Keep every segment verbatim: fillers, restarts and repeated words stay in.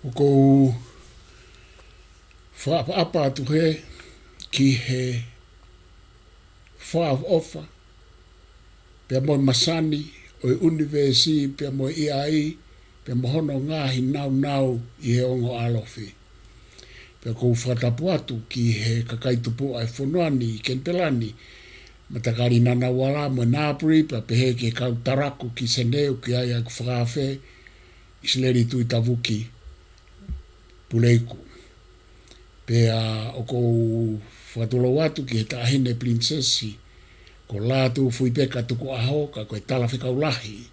ʻOku ou fakaʻapaʻapa atu heni ki he fakaʻofoʻofa pea mo e masani ʻo e ʻunivēsi pea mo e ʻEiki pea mo hono ngaahi nāunau ʻi he ongo ʻalofi. Pea ʻoku ou fakatapu atu ki he kakai tupuʻa ʻo e fonua ni ʻi Kenipela ni, Matakali Ngunnawal mo e Ngambri, pea pehē ki he kau taraku ki Senē, ki ai ʻa ʻeku fakaafe, ʻIsileli Tuʻitavuki Puleiku. Pea ʻoku ou fakatulou atu ki he Taʻahine Pilinisesi ko Lātūfuipeka Tukuʻaho, ka ko e Talafekau Lahi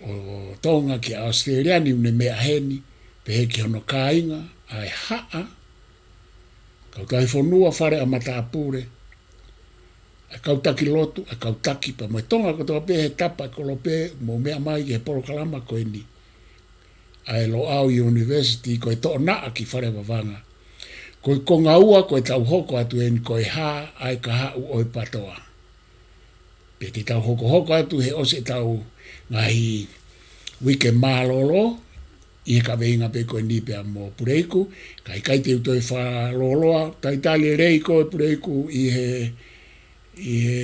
ʻo Tonga ki ʻAositelēlia ni, ʻoku ne meʻa heni, pehē ki hono kāinga, ʻa e haʻa, kautaha fonua, fale ʻa matāpule, ʻa e kau taki lotu, ʻa e kau taki, pea mo e Tonga kotoa pē he tapa ʻo e kolope, mou meʻa mai ki he polokalama ko eni, ʻa e Loʻau University, ko e Toʻonaʻa ki Fale Vavanga. Ko e konga ua, ko ʻetau hoko atu eni, ko e hā ʻa e kahaʻu ʻo e PATOA. Pea te tau hokohoko atu he ʻosi ʻetau ngaahi uike mālōlō ʻi he kaveinga pē ko eni pea mo Puleiku, ka ʻikai te u toe fakalōloa, talitali lelei koe Puleiku ʻi he, ʻi he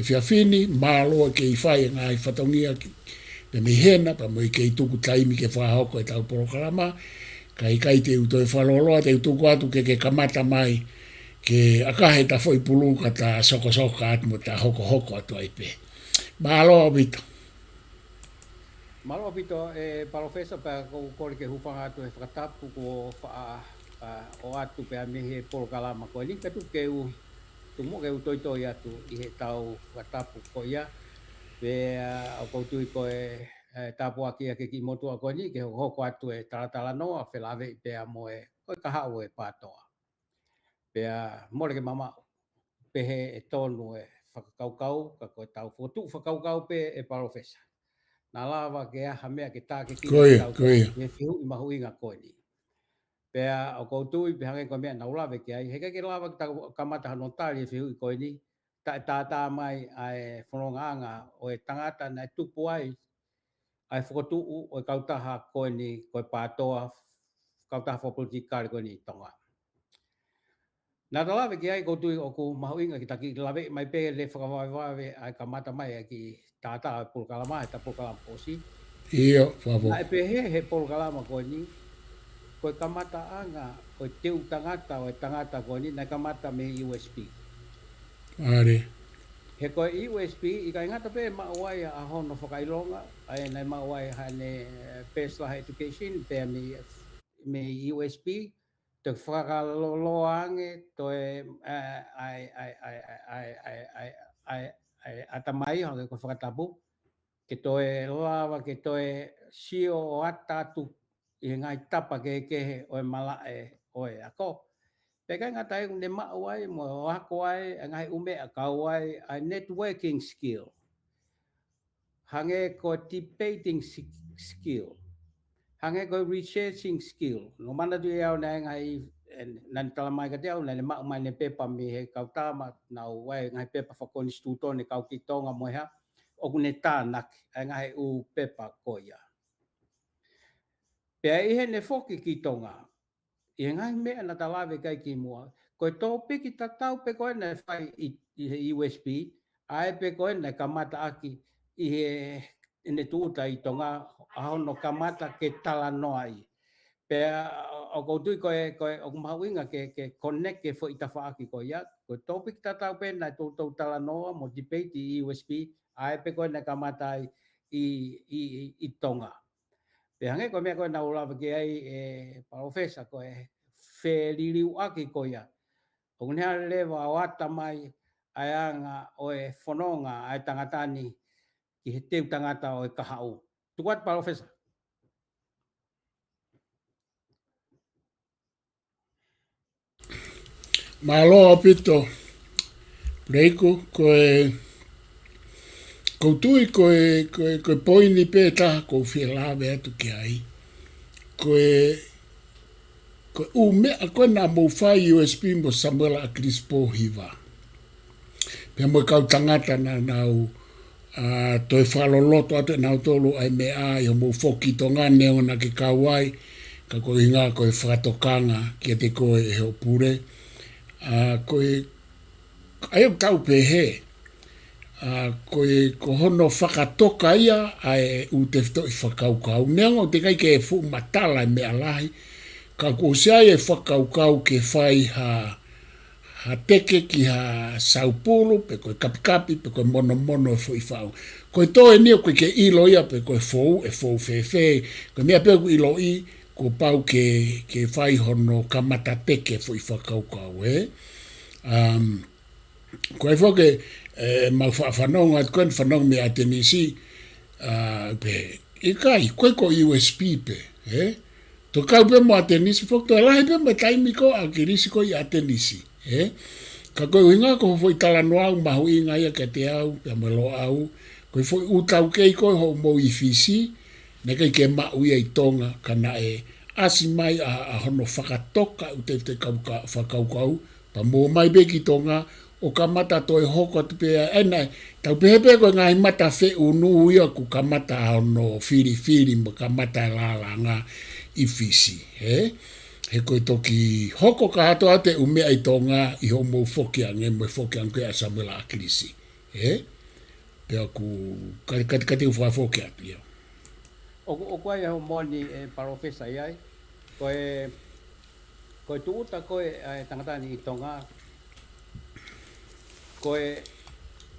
efiafi ni, mālō e kei fai e ngaahi fatongia ki, pea mei hena, pea mo e kei tuku taimi ke fakahoko ʻetau polokalama, ka ʻikai te u toe fakalōloa, te u tuku atu ke ke kamata mai, ke ʻakahe ta foʻi pulu ka ta sokosoka atu mo ta hokohoko atu ai pē. Mālō ʻaupito. Mālō ʻaupito, ʻe Palōfesa, pea ʻoku ou kole ke u hūfanga atu he fakatapu kuo fa-, a, ʻoatu pē mei he polokalama ko eni, ka tuku ke u, tuku muʻa ke u toitoi atu ʻi heʻetau fakatapu ko ia. Pea ʻoku ou tui ko e, ʻe, tāpuaki ia ki he kiʻi motuʻa ko eni, ke hokohoko atu e talatalanoa, felāveʻi pea mo e, ko e kahaʻu ʻo e PATOA. Pea mole ke mamaʻo, pehē ʻe tonu e fakakaukau, ka ko ʻetau fokotuʻu fakakaukau pē ʻe Palōfesa. Naʻa lava ke ʻi ai ha meʻa ke tākiekina Ko ia, ʻetau ko ia. ki he fehuʻi mahuʻinga ko eni. Pea ʻoku ou tui pē hangē ko e meʻa naʻa ku lave ki ai, heʻikai ke lava ke ta kamata hano tali e fehuʻi ko eni, taʻe tātā mai ʻa e fonongaʻanga ʻo e tangata naʻe tupu ai ʻa e fokotuʻu ʻo e kautaha ko eni ko e PATOA, kautaha fakapolitikale ko eni ʻi Tonga. Naʻa ta lave ki ai, ʻoku ou tui ʻoku mahuʻinga ke ta kiʻi lave mai pē leva fakavavevave ʻa e kamata mai ʻa e kiʻi tātā ʻo e polokalama, ʻeta polokalama kuo ʻosi. ʻIo, fafo. Naʻe pehē he polokalama ko eni, ko e kamataʻanga ʻo e teu tangata ʻo e tangata ko eni, naʻe kamata mei he USP. ʻAle. He ko e USP, ʻikai ngata pē maʻu ai ʻa hono fakaʻilonga, ʻa ia naʻe maʻu ai haʻane, eh, bachelor education, pea mei, mei USP, toe fakalōloa ange, toe, eh, ʻai, ʻai, ʻatamai, hangē ko e fakatapu, ke toe lava, ke toe sio ʻo ʻata atu ʻi he ngaahi tapa kehekehe ʻo e malaʻe ʻo e ako. Pea ʻikai ngata ai, ʻoku ne maʻu ai mo ako ai ʻa e ngaahi ʻū meʻa kau ai ʻa e networking skill. Hangē ko e debating si-, skill. Hangē ko e researching skill. Naʻa ku manatuʻi ʻe au naʻe ngaahi, eh, naʻa ne talamai kiate au, naʻa ne maʻu mai ʻene pepa mei he kau tama, naʻa nau ʻai ngaahi pepa fakakonisitūtone kau ki Tonga mo e hā, ʻoku ne tānaki ʻa e ngaahi ʻū pepa ko ia. Pea ʻi heʻene foki ki Tonga, ʻi he ngaahi meʻa naʻa ta lave ki ai kimuʻa, ko e tōpiki tatau pē ko ē naʻe fai ʻi, ʻi he USP, ʻa ē pē ko ē naʻe kamata ʻaki ʻi he, ʻene tūʻuta ʻi Tonga, ʻa hono kamata ke talanoa ai. Pea ʻoku ou tui ko e, ko e, ʻoku mahuʻinga ke, ke connect e foʻi tafaʻaki ko ia, ko e tōpiki tatau pē naʻe toutou talanoa mo debate ʻi USP, ʻa ē pē ko ē naʻe kamata ai ʻi, ʻi, ʻi, ʻi Tonga. Pea hangē ko e meʻa ko ē naʻa ku lave ki ai ʻe Palōfesa, ko e feliliuaki ko ia. ʻOku ne hanga leva ʻo ʻata mai ʻa e anga ʻo e fononga ʻa e tangata ni ki he teu tangata ʻo e kahaʻu. Tuku atu Palōfesa. Mālō ʻaupito, Puleiku, ko e, ʻoku ou tui ko e, ko e, ko e poini pē ʻe taha ʻoku ou fie lave atu ki ai. Ko e, ko e ʻū meʻa ko ē naʻa mou fai ʻi USP mo Samuela ʻAkilisi Pōhiva. Pea mo e kau tangata naʻa nau, ʻa, toe fakaloloto atu ʻe nautolu ʻa e meʻa ʻi hoʻomou foki ki Tonga neongo naʻa ke kau ai, ka ko e ʻuhinga ko e fakatokanga kiate koe ʻe hoʻo pule. ʻA, ko e, ʻa ia ʻoku tau pehē, ʻa, ko e, ko hono fakatoka ia ʻa e ʻū tefitoʻi fakakaukau. Neongo teʻeki ai ke fuʻu matala e meʻa lahi, ka kuo ʻosi ʻi ai e fakakaukau ke fai ha, ha teke ki ha saupulu, pe ko e kapikapi, pe ko e monomono e foʻi faʻu. Ko e toe ni ʻoku ʻikai ke ʻilo ia pe ko e fou, ʻe fou fēfē, ko e meʻa pē ʻoku ʻiloʻi, kuo pau ke, ke fai hono kamata teke e foʻi fakakaukau, ē? Um, ko e foki, ʻe, mau faʻa fanongo atu ko eni fanongo mei ʻAtenisi, ʻa, pē, ʻikai, ko e ko U S P pē, ē? Toe kau pē mo ʻAtenisi, foki toe lahi pē mo e taimi ko ʻAkilisi ko ʻi ʻAtenisi, ē? Ka ko e ʻuhinga ko hoʻo foʻi talanoa ʻoku mahuʻinga ia kiate au, pea mo Loʻau, ko e foʻi ʻū taukei ko ē hoʻomou ʻi Fisi, naʻe ʻikai ke maʻu ia ʻi Tonga, ka naʻe ʻasi mai ʻa, ʻa hono fakatoka ʻū tefitoʻi kauka-, fakakaukau, pea mou ō mai pē ki Tonga, ʻo kamata toe hoko atu pē ʻa e, ʻa ia naʻe, tau pehē pē ko e ngaahi mata feʻunu ia kuo kamata hono filifili mo kamata e lālanga ʻi Fisi, ē? He ko e toki hoko kātoa atu e ʻū meʻa ʻi Tonga ʻi hoʻomou foki ange, mo e foki ange ko ē ʻa Samuela ʻAkilisi, ē? Pea ʻoku, ka, ka, ka te u fakafoki atu ia. ʻOku, ʻoku ʻi ai hoʻo moʻoni ʻe Palōfesa ʻi ai. Ko e, ko e tūʻuta ko ē ʻa e tangata ni ʻi Tonga, ko e,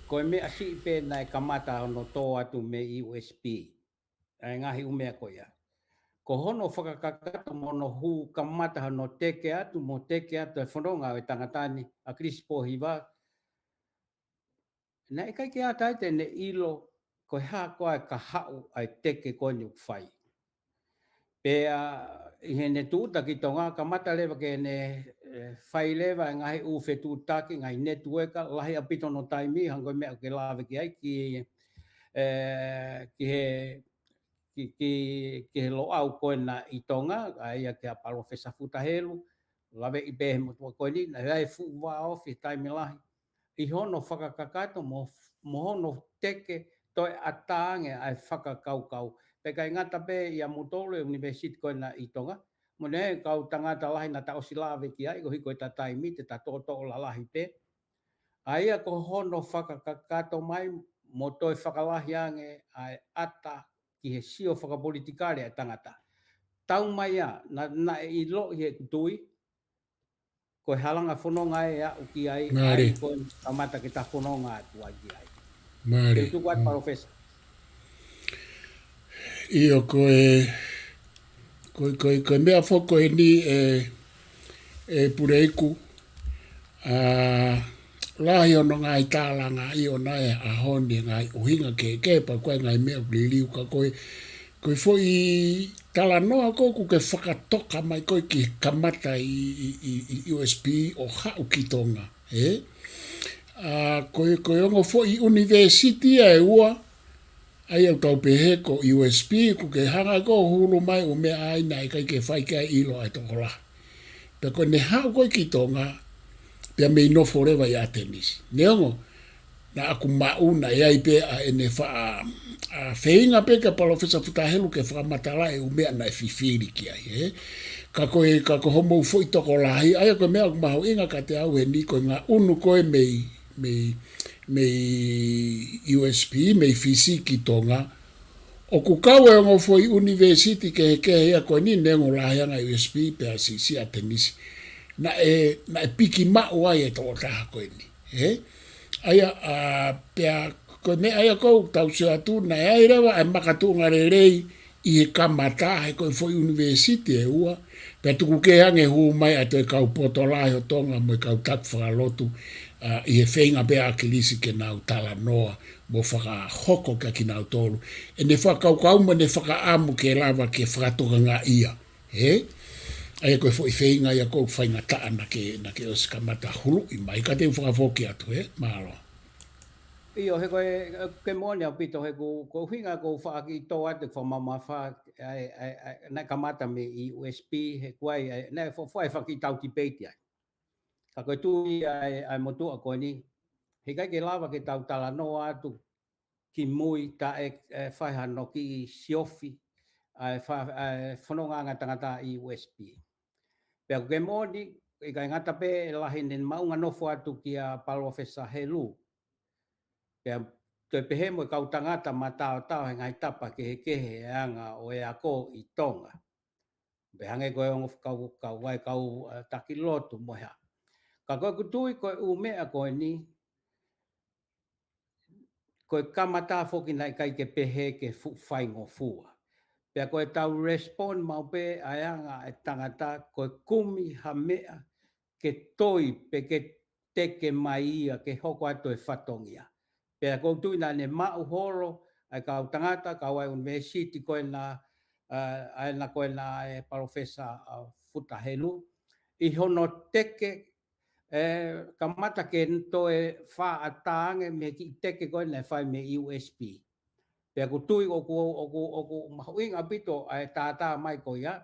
ko e meʻa siʻi pē naʻe kamata hono tō atu mei U S P. ʻA e ngaahi ʻū meʻa ko ia. Ko hono fakakakato mo hono hū kamata hono teke atu, mo teke atu e fononga ʻo e tangata ni, ʻAkilisi Pōhiva, naʻe ʻikai ke ʻatā ia te ne ʻilo ko e hā koā e kahaʻu ʻa e teke ko eni ʻoku fai. Pea ʻi heʻene tūʻuta ki Tonga, kamata leva ke ne, ʻe, fai leva e ngaahi ʻū fetuʻutaki, ngaahi netiueka, lahi ʻaupito hono taimi, hangē ko e meʻa ʻoku ke lave ki ai, ki, ʻe, ki he, ki, ki, ki he Loʻau ko ena ʻi Tonga, ʻa ia kia Palōfesa Futa Helu, laveʻi pē he motuʻa ko eni, naʻe ʻi ai e fuʻu vāofi taimi lahi ʻi hono fakakakato mo, mo hono teke toe ʻatā ange ʻa e fakakaukau. Pea ʻikai ngata pē ʻia moutolu e ʻunivēsiti ko ena ʻi Tonga, mo e kau tangata lahi naʻa ta ʻosi lave ki ai, koeʻuhi ko ʻeta taimi te ta toʻotoʻo lalahi pē. ʻA ia ko hono fakakakato mai mo toe fakalahi ange ʻa e ʻata ki he sio fakapolitikale ʻa e tangata. Tau mai ā, naʻa, naʻe ʻiloʻi ʻe heʻeku tui, ko e halanga fononga ʻe aʻu ki ai, ʻa ia ko e kamata ke ta fononga atu ai ki ai. Mālie. Te u tuku atu, Palōfesa. ʻIo, ko e, ko e, ko e, ko e meʻa foki ko eni ʻe, ʻe Puleiku, ʻa, lahi hono ngaahi tālanga ʻi ʻona e ʻaho ni, ngaahi ʻuhinga kehekehe, pea ko e ngaahi meʻa ʻoku liliu ka ko e, ko e foʻi talanoa ko ē ʻoku ke fakatoka mai ko ē ki he kamata ʻi, ʻi, ʻi, ʻi U S P ʻo haʻu ki Tonga, ē? ʻA, ko e, ko e ongo foʻi ʻunivēsiti ia ʻe ua, ʻa ia ʻoku tau pehē ko U S P, ʻoku ke hanga ko ē ʻo hulu mai ʻū meʻa ʻa ia naʻe ʻikai ke fai ki ai ʻilo ʻa e tokolahi. Pea ko ʻene haʻu ko ē ki Tonga, pea mei nofo leva ʻi ʻAtenisi. Neongo, naʻa ku maʻu naʻe ʻi ai pē ʻa ʻene faʻa, ʻa, feinga pē kia Palōfesa Futa Helu ke fakamatala e ʻū meʻa naʻe fifili ki ai, ē? Ka ko e, ka ko hoʻomou foʻi tokolahi, ʻa ia ko e meʻa ʻoku mahuʻinga kiate au heni ko e ngaʻunu ko ē mei, mei, mei U S P, mei Fisi ki Tonga, ʻoku kau e ongo foʻi ʻunivēsiti kehekehe ia ko eni neongo lahi ange ʻa U S P pea siʻisiʻi ʻAtenisi. Naʻe, naʻe piki maʻu ai e tokotaha ko eni, ē? ʻA ia, ʻa, pea ko e meʻa ia ʻoku tau sio atu, naʻe ʻi ai leva e makatuʻunga lelei ʻi he kamata, he ko e foʻi ʻunivēsiti ʻe ua, pea tuku kehe ange hū mai ʻa e toe kau poto lahi ʻo Tonga mo e kau taki fakalotu, ʻa, ʻi he feinga pē ʻa ʻAkilisi ke nau talanoa mo fakahoko kia kinautolu ʻene fakakaukau mo ʻene fakaʻamu ke lava ke fakatokangaʻi ia, ē? ʻA ia ko e foʻi feinga ia ʻoku faingataʻa naʻa ke, naʻa ke ʻosi kamata huluʻi mai, ka te u fakafoki atu, ē? Mālō. ʻIo, he ko e, ke moʻoni ʻaupito he ko, ko e ʻuhinga ʻoku ou faʻa kiʻi tō atu fakamamafa, ʻa e, ʻa e, ʻa e, naʻe kamata mei U S P, he ko e, ʻa e, naʻe fo-, fo-, ʻa e fakakiʻi tau tipeiti ai. Ka ko e tui ʻa e, ʻa e motuʻa ko eni, heʻikai ke lava ke tau talanoa atu kimui taʻe, ʻe, fai hano kiʻi siofi ʻa e fa-, ʻa e fononga ʻa e tangata ʻi U S P. Pea ko e moʻoni, ʻikai ngata pē ʻi he lahi ʻene maʻunga nofo atu kia Palōfesa Helu. Pea toe pehē mo e kau tangata mataotao he ngaahi tapa kehekehe ʻa e anga ʻo e ako ʻi Tonga. Pea hangē ko e ongo kau, kau vai kau, ʻa, taki lotu mo e hā. Ka ko ʻeku tui ko e ʻū meʻa ko eni, ko e kamata foki naʻe ʻikai ke pehē ke fuʻu faingofua. Pea ko e tau respond maʻu pē ʻa e anga ʻa e tangata ko e kumi ha meʻa ke toi pe ke teke mai ia ke hoko atu e fatongia. Pea ʻoku ou tui naʻa ne maʻu holo ʻa e kau tangata, kau ʻa e university ko ena, ʻa, ʻa ena ko ena ʻa e Palōfesa, ʻa, Futa Helu, ʻi hono teke, ʻe, kamata ke toe faʻa tānge mei he kiʻi teke ko ena ʻe fai mei he U S P. Pea ʻoku ou tui ʻoku, ʻoku, ʻoku mahuʻinga ʻaupito ʻa e tātā mai ko ia,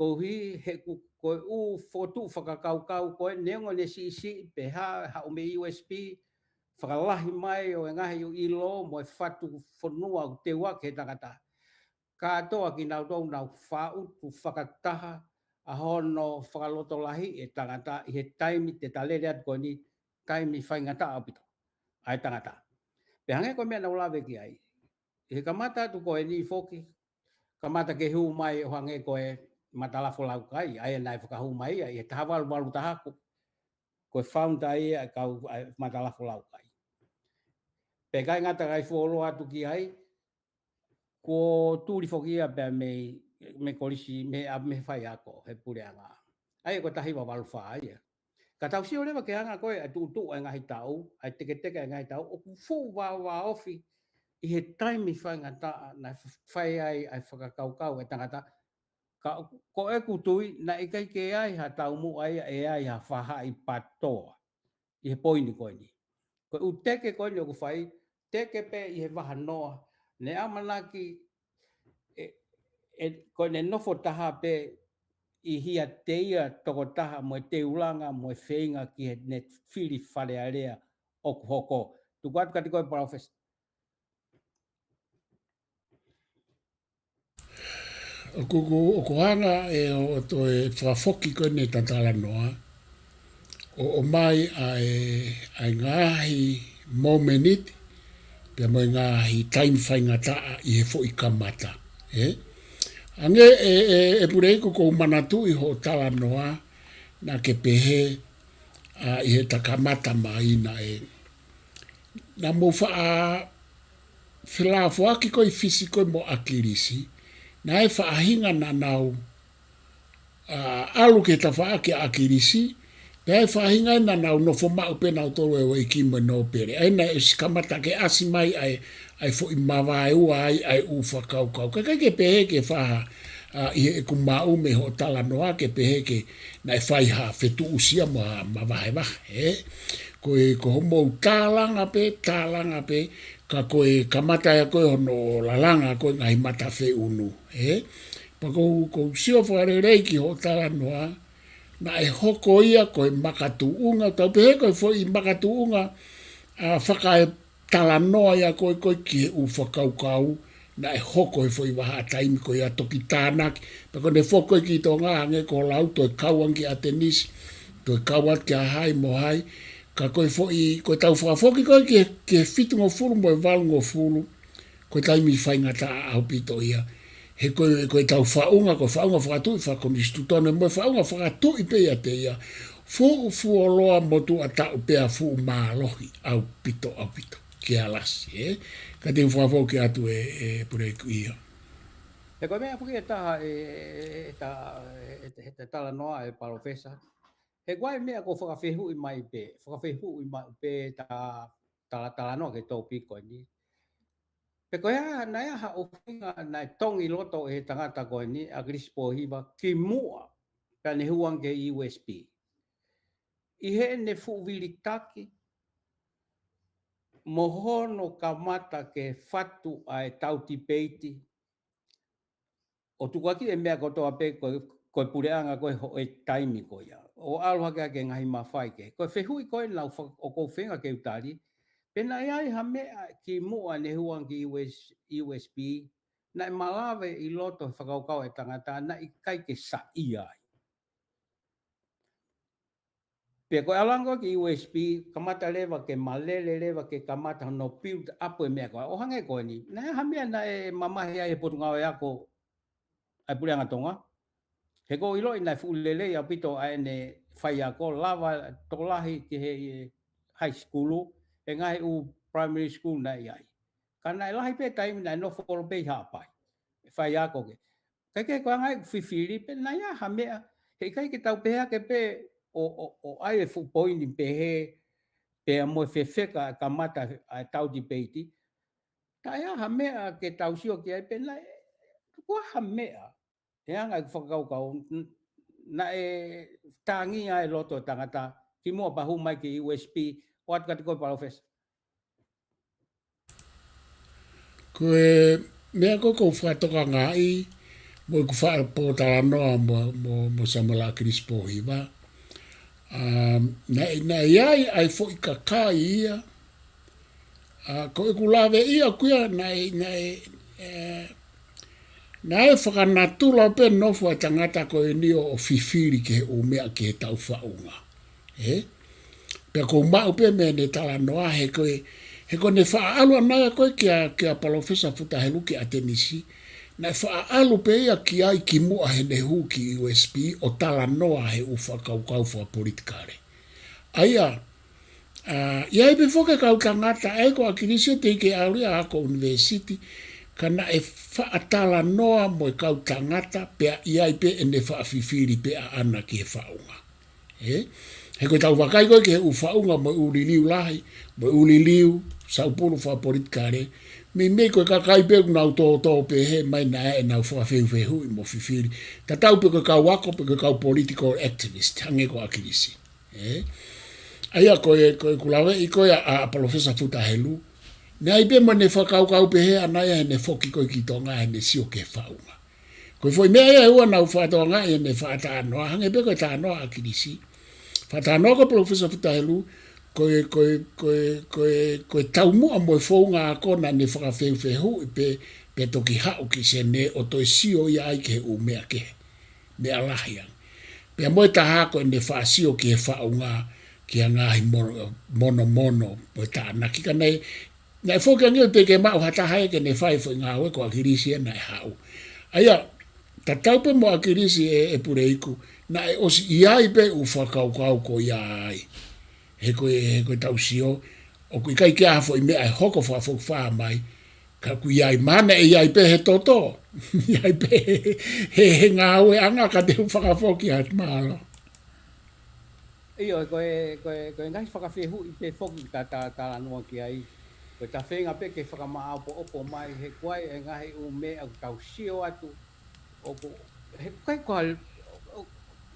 koeʻuhi he ʻoku, ko e ʻū fokotuʻu fakakaukau ko ē neongo ʻene siʻisiʻi pē ha, haʻu mei he U S P, fakalahi mai ʻo e ngaahi ʻilo mo e fatu fonua ʻoku teuaki he tangata. Kātoa kinautolu nau faʻutu fakataha ʻa hono fakalotolahi e tangata ʻi he taimi te ta lele atu ko eni, taimi faingataʻa ʻaupito ʻa e tangata. Pea hangē ko e meʻa naʻa ku lave ki ai. ʻI he kamata atu ko eni foki, kamata ke hū mai ʻo hangē ko e Matalafolaukai, ʻa ia naʻe fakahū mai ia ʻi he taha valu valu taha ko, ko e founder ia ʻa e kau, ʻa e Matalafolaukai. Pea ʻikai ngata kae fuoloa atu ki ai, kuo tuli foki ia pea mei, mei he kolisi, mei he, ʻa, mei he faiako, he puleʻanga. ʻA ia ko e taha hiva valu fā ia. Ka tau sio leva ki he anga ko ē ʻa e tuʻutuʻu ʻa e ngaahi taʻu, ʻa e teketeke ʻa e ngaahi taʻu, ʻoku fuʻu vāvāofi ʻi he taimi faingataʻa naʻe fai ai ʻa e fakakaukau ʻa e tangata. Ka ko ʻeku tui, naʻe ʻikai ke ʻi ai ha taumuʻa ia ʻe ʻi ai ha faʻahi pātoa ʻi he poini ko eni. Ko e ʻū teke ko eni ʻoku fai, teke pē ʻi he vahanoa, ne ʻamanaki, ʻe, ʻe, ko ʻene nofo taha pē ʻi he ʻiate ia tokotaha mo e teulanga mo e feinga ki heʻene fili Fale Alea ʻoku hoko. Tuku atu kiate koe Palōfesa. ʻOku, ʻoku, ʻoku hanga ʻe ʻo, ʻo toe fakafoki ko eni ʻeta talanoa, ʻo, ʻomai ʻa e, ʻa e ngaahi momeniti, pea mo e ngaahi taimi faingataʻa ʻi he foʻi kamata, ē? Hangē ē, ē, ē Puleiku, ʻoku ou manatuʻi hoʻo talanoa, naʻa ke pehē, ʻa, ʻi heʻeta kamata mai naʻe, naʻa mou faʻa felāfoaki ko ē ʻi Fisi ko ē mo ʻAkilisi, naʻe faʻahinga naʻa nau, ʻa, ʻalu ki he tafaʻaki ʻa ʻAkilisi, pea ʻe faʻahinga naʻa nau nofo maʻu pē nautolu e ueiki mo e nōpele. ʻA ia naʻe ʻosi kamata ke ʻasi mai ʻa e, ʻa e foʻi mavaeua ai ʻa e ʻū fakakaukau. Ka ʻikai ke pehē ke faha, ʻa, ʻi heʻeku maʻu mei hoʻo talanoa ke pehē ke naʻe fai ha fetuʻusia mo ha mavahevahe, ē? Ko e, ko hoʻomou tālanga pē, tālanga pē, ka ko e kamata ia ko ē hono lalanga ko ē ngaahi mata feʻunu, ē? Pea ʻoku ou, ʻoku ou sio fakalelei ki hoʻo talanoa, naʻe hoko ia ko e makatuʻunga, tau pehē ko e foʻi makatuʻunga, ʻa, fakaetalanoa ia ko ē, ko ē ki he ʻū fakakaukau, naʻe hoko he foʻi vahaʻa taimi ko ia toki tānaki. Pea ko ʻene foki ko ē ki Tonga hangē ko e lau, toe kau ange ki ʻAtenisi, toe kau atu ki ha hai mo hai. Ka ko e foʻi, ko ʻetau fakafoki ko ē ki he, ki he fitungofulu mo e valungofulu, ko e taimi faingataʻa ʻaupito ia. He ko e, ko ʻetau faʻunga, ko e faʻunga fakatuʻi fakakonisitūtone, mo e faʻunga fakatuʻi pē ʻiate ia. Fuʻu fuoloa motuʻa taʻu pea fuʻu mālohi ʻaupito, ʻaupito. Kia Lasi, ē? Ka te u fakafoki atu ē, ē Puleiku ia. He ko e meʻa foki ʻe taha ē, ē, ē, ta, ē, ē, ē, ta talanoa ē Palōfesa. He ko e meʻa ʻoku fakafehuʻi mai pē, fakafehuʻi mai pē ta, ta, talanoa ki he tōpiki ko eni. Pe ko e hā, naʻe ʻi ai ha ʻuhinga naʻe tongi loto ʻe he tangata ko eni, ʻAkilisi Pōhiva, kimuʻa pea ne hū ange ki he U S P. ʻI heʻene fuʻu vilitaki, mo hono kamata ke fatu ʻa e tau tipeiti, ʻo tukuakiʻi e meʻa kotoa pē ko, ko e puleʻanga ko ē hoʻo taimi ko ia. ʻO ʻalu hake ʻa e ngaahi mafai kehe. Ko e fehuʻi ko ē naʻa ku fa-, ʻoku ou feinga ke u tali, Pea naʻe ʻi ai ha meʻa ki muʻa ne hū ange ki U S, U S P, naʻe malave ʻi loto he fakakaukau ʻa e tangata, naʻe ʻikai ke saiʻia ai. Pea ko e ʻalu ange ki U S P, kamata leva ke malele leva ke kamata hono build up e meʻa ko ē. ʻO hangē ko eni, naʻe ʻi ai ha meʻa naʻe mamahi ai he Potungāue Ako ʻa e Puleʻanga Tonga. He ʻoku ou ʻiloʻi naʻe fuʻu lelei ʻaupito ʻa ʻene faiako, lava tokolahi ki he high school, he ngaahi ʻū primary school naʻe ʻi ai. Ka naʻe lahi pē taimi naʻe nofo ʻo pē ʻi Haʻapai. Faiako ke. Kae kehe ko e anga ʻeku fifili pē naʻe ʻi ai ha meʻa, he ʻikai ke tau pehē hake pē ʻo, ʻo, ʻo ʻai e fuʻu poini pehē, pea mo e fefeka kamata ʻa e tau tipeiti. Ka ʻi ai ha meʻa ke tau sio ki ai pē naʻe, ko ha meʻa, he anga ʻeku fakakaukau, n-, naʻe tangi ai loto e tangata, ki muʻa pea hū mai ki U S P, ʻo ʻatu kiate koe Palōfesa. Ko e meʻa ko ē ʻoku ou fakatokangaʻi, mo ʻeku faʻa pōtalanoa mo, mo, mo Samuela ʻAkilisi Pōhiva. Um, naʻe, naʻe ʻi ai ʻa e foʻi kakai ia, ʻa, ko ʻeku laveʻi ʻaʻaku ia, naʻe, naʻe, ē, naʻe fakanatula pē nofo ʻa e tangata ko eni ʻo, ʻo fifili ki he ʻū meʻa ki he tau faʻunga. Ē? Pea ʻoku ou maʻu pē mei heʻene talanoa he ko e, he ko ʻene faʻa ʻalu ʻana ia ko ē kia, kia Palōfesa Futa Helu ki ʻAtenisi, naʻe faʻa ʻalu pē ia ki ai ki muʻa heʻene hū ki U S P ʻo talanoa he ʻū fakakaukau fakapolitikale. ʻA ia, ʻa, ʻi ai pē foki e kau tangata, ʻa ia ko ʻAkilisi ʻoku teʻeki ke ʻalu ia ʻo ako ʻunivēsiti, ka naʻe faʻa talanoa mo e kau tangata, pea ʻi ai pē ʻene faʻa fifili pē ʻaʻana ki he faʻunga. Ē? He ko e tau vakai ko ē ki he ʻū faʻunga mo e ʻū liliu lahi, mo e ʻū liliu saupulu fakapolitikale, meimei ko e kakai pē ʻoku nau tōtō pehē mai naʻe ʻenau fakafehufehuʻi mo fifili. Tatau pē ko e kau ako, pe ko e kau political activist, hangē ko ʻAkilisi. Ē? ʻA ia ko e, ko ʻeku laveʻi ko ē ʻa, ʻa Palōfesa Futa Helu, naʻe ʻi ai pē mo ʻene fakakaukau pehē ʻana ia heʻene foki ko ē ki Tonga heʻene sio ki he faʻunga. Ko e foʻi meʻa ia ʻe ua naʻa ku fakatokangaʻi heʻene faʻa talanoa, hangē pē ko e talanoa ʻa ʻAkilisi. Faʻa talanoa ko Palōfesa Futa Helu, ko e, ko e, ko e, ko e, ko e taumuʻa mo e founga ako naʻa ne fakafehufehuʻi pē, pea toki haʻu ki Senē ʻo toe sio ia ai ki he ʻū meʻa kehe. Meʻa lahi ange. Pea mo e taha ko ʻene faʻa sio ki he faʻunga, ki he ngaahi mono, monomono, mo e tānaki ka naʻe, naʻe foki ange ʻo teʻeki ke maʻu ha taha ia ke ne fai e foʻi ngāue ko ʻAkilisi ia naʻe haʻu. ʻA ia, tatau pē mo ʻAkilisi ē, ē Puleiku, naʻe ʻosi ʻi ai pē ʻū fakakaukau ko ia ai. He ko e, he ko e tau sio, ʻoku ʻikai ke ʻi ai ha foʻi meʻa ʻe hoko fakafokifā mai, ka ʻoku ʻi ai mana ʻe ʻi ai pē he toto. ʻI ai pē he, he ngāueʻanga ka te u fakafoki atu mālō. ʻIo, ko e, ko e, ko e ngaahi fakafehuʻi pē foki ta, ta, talanoa ki ai. Ko e ta feinga pē ke fakamaʻopoʻopo mai he ko e ʻū meʻa ʻoku tau sio atu. ʻOku, he ko e, ko e, ʻo,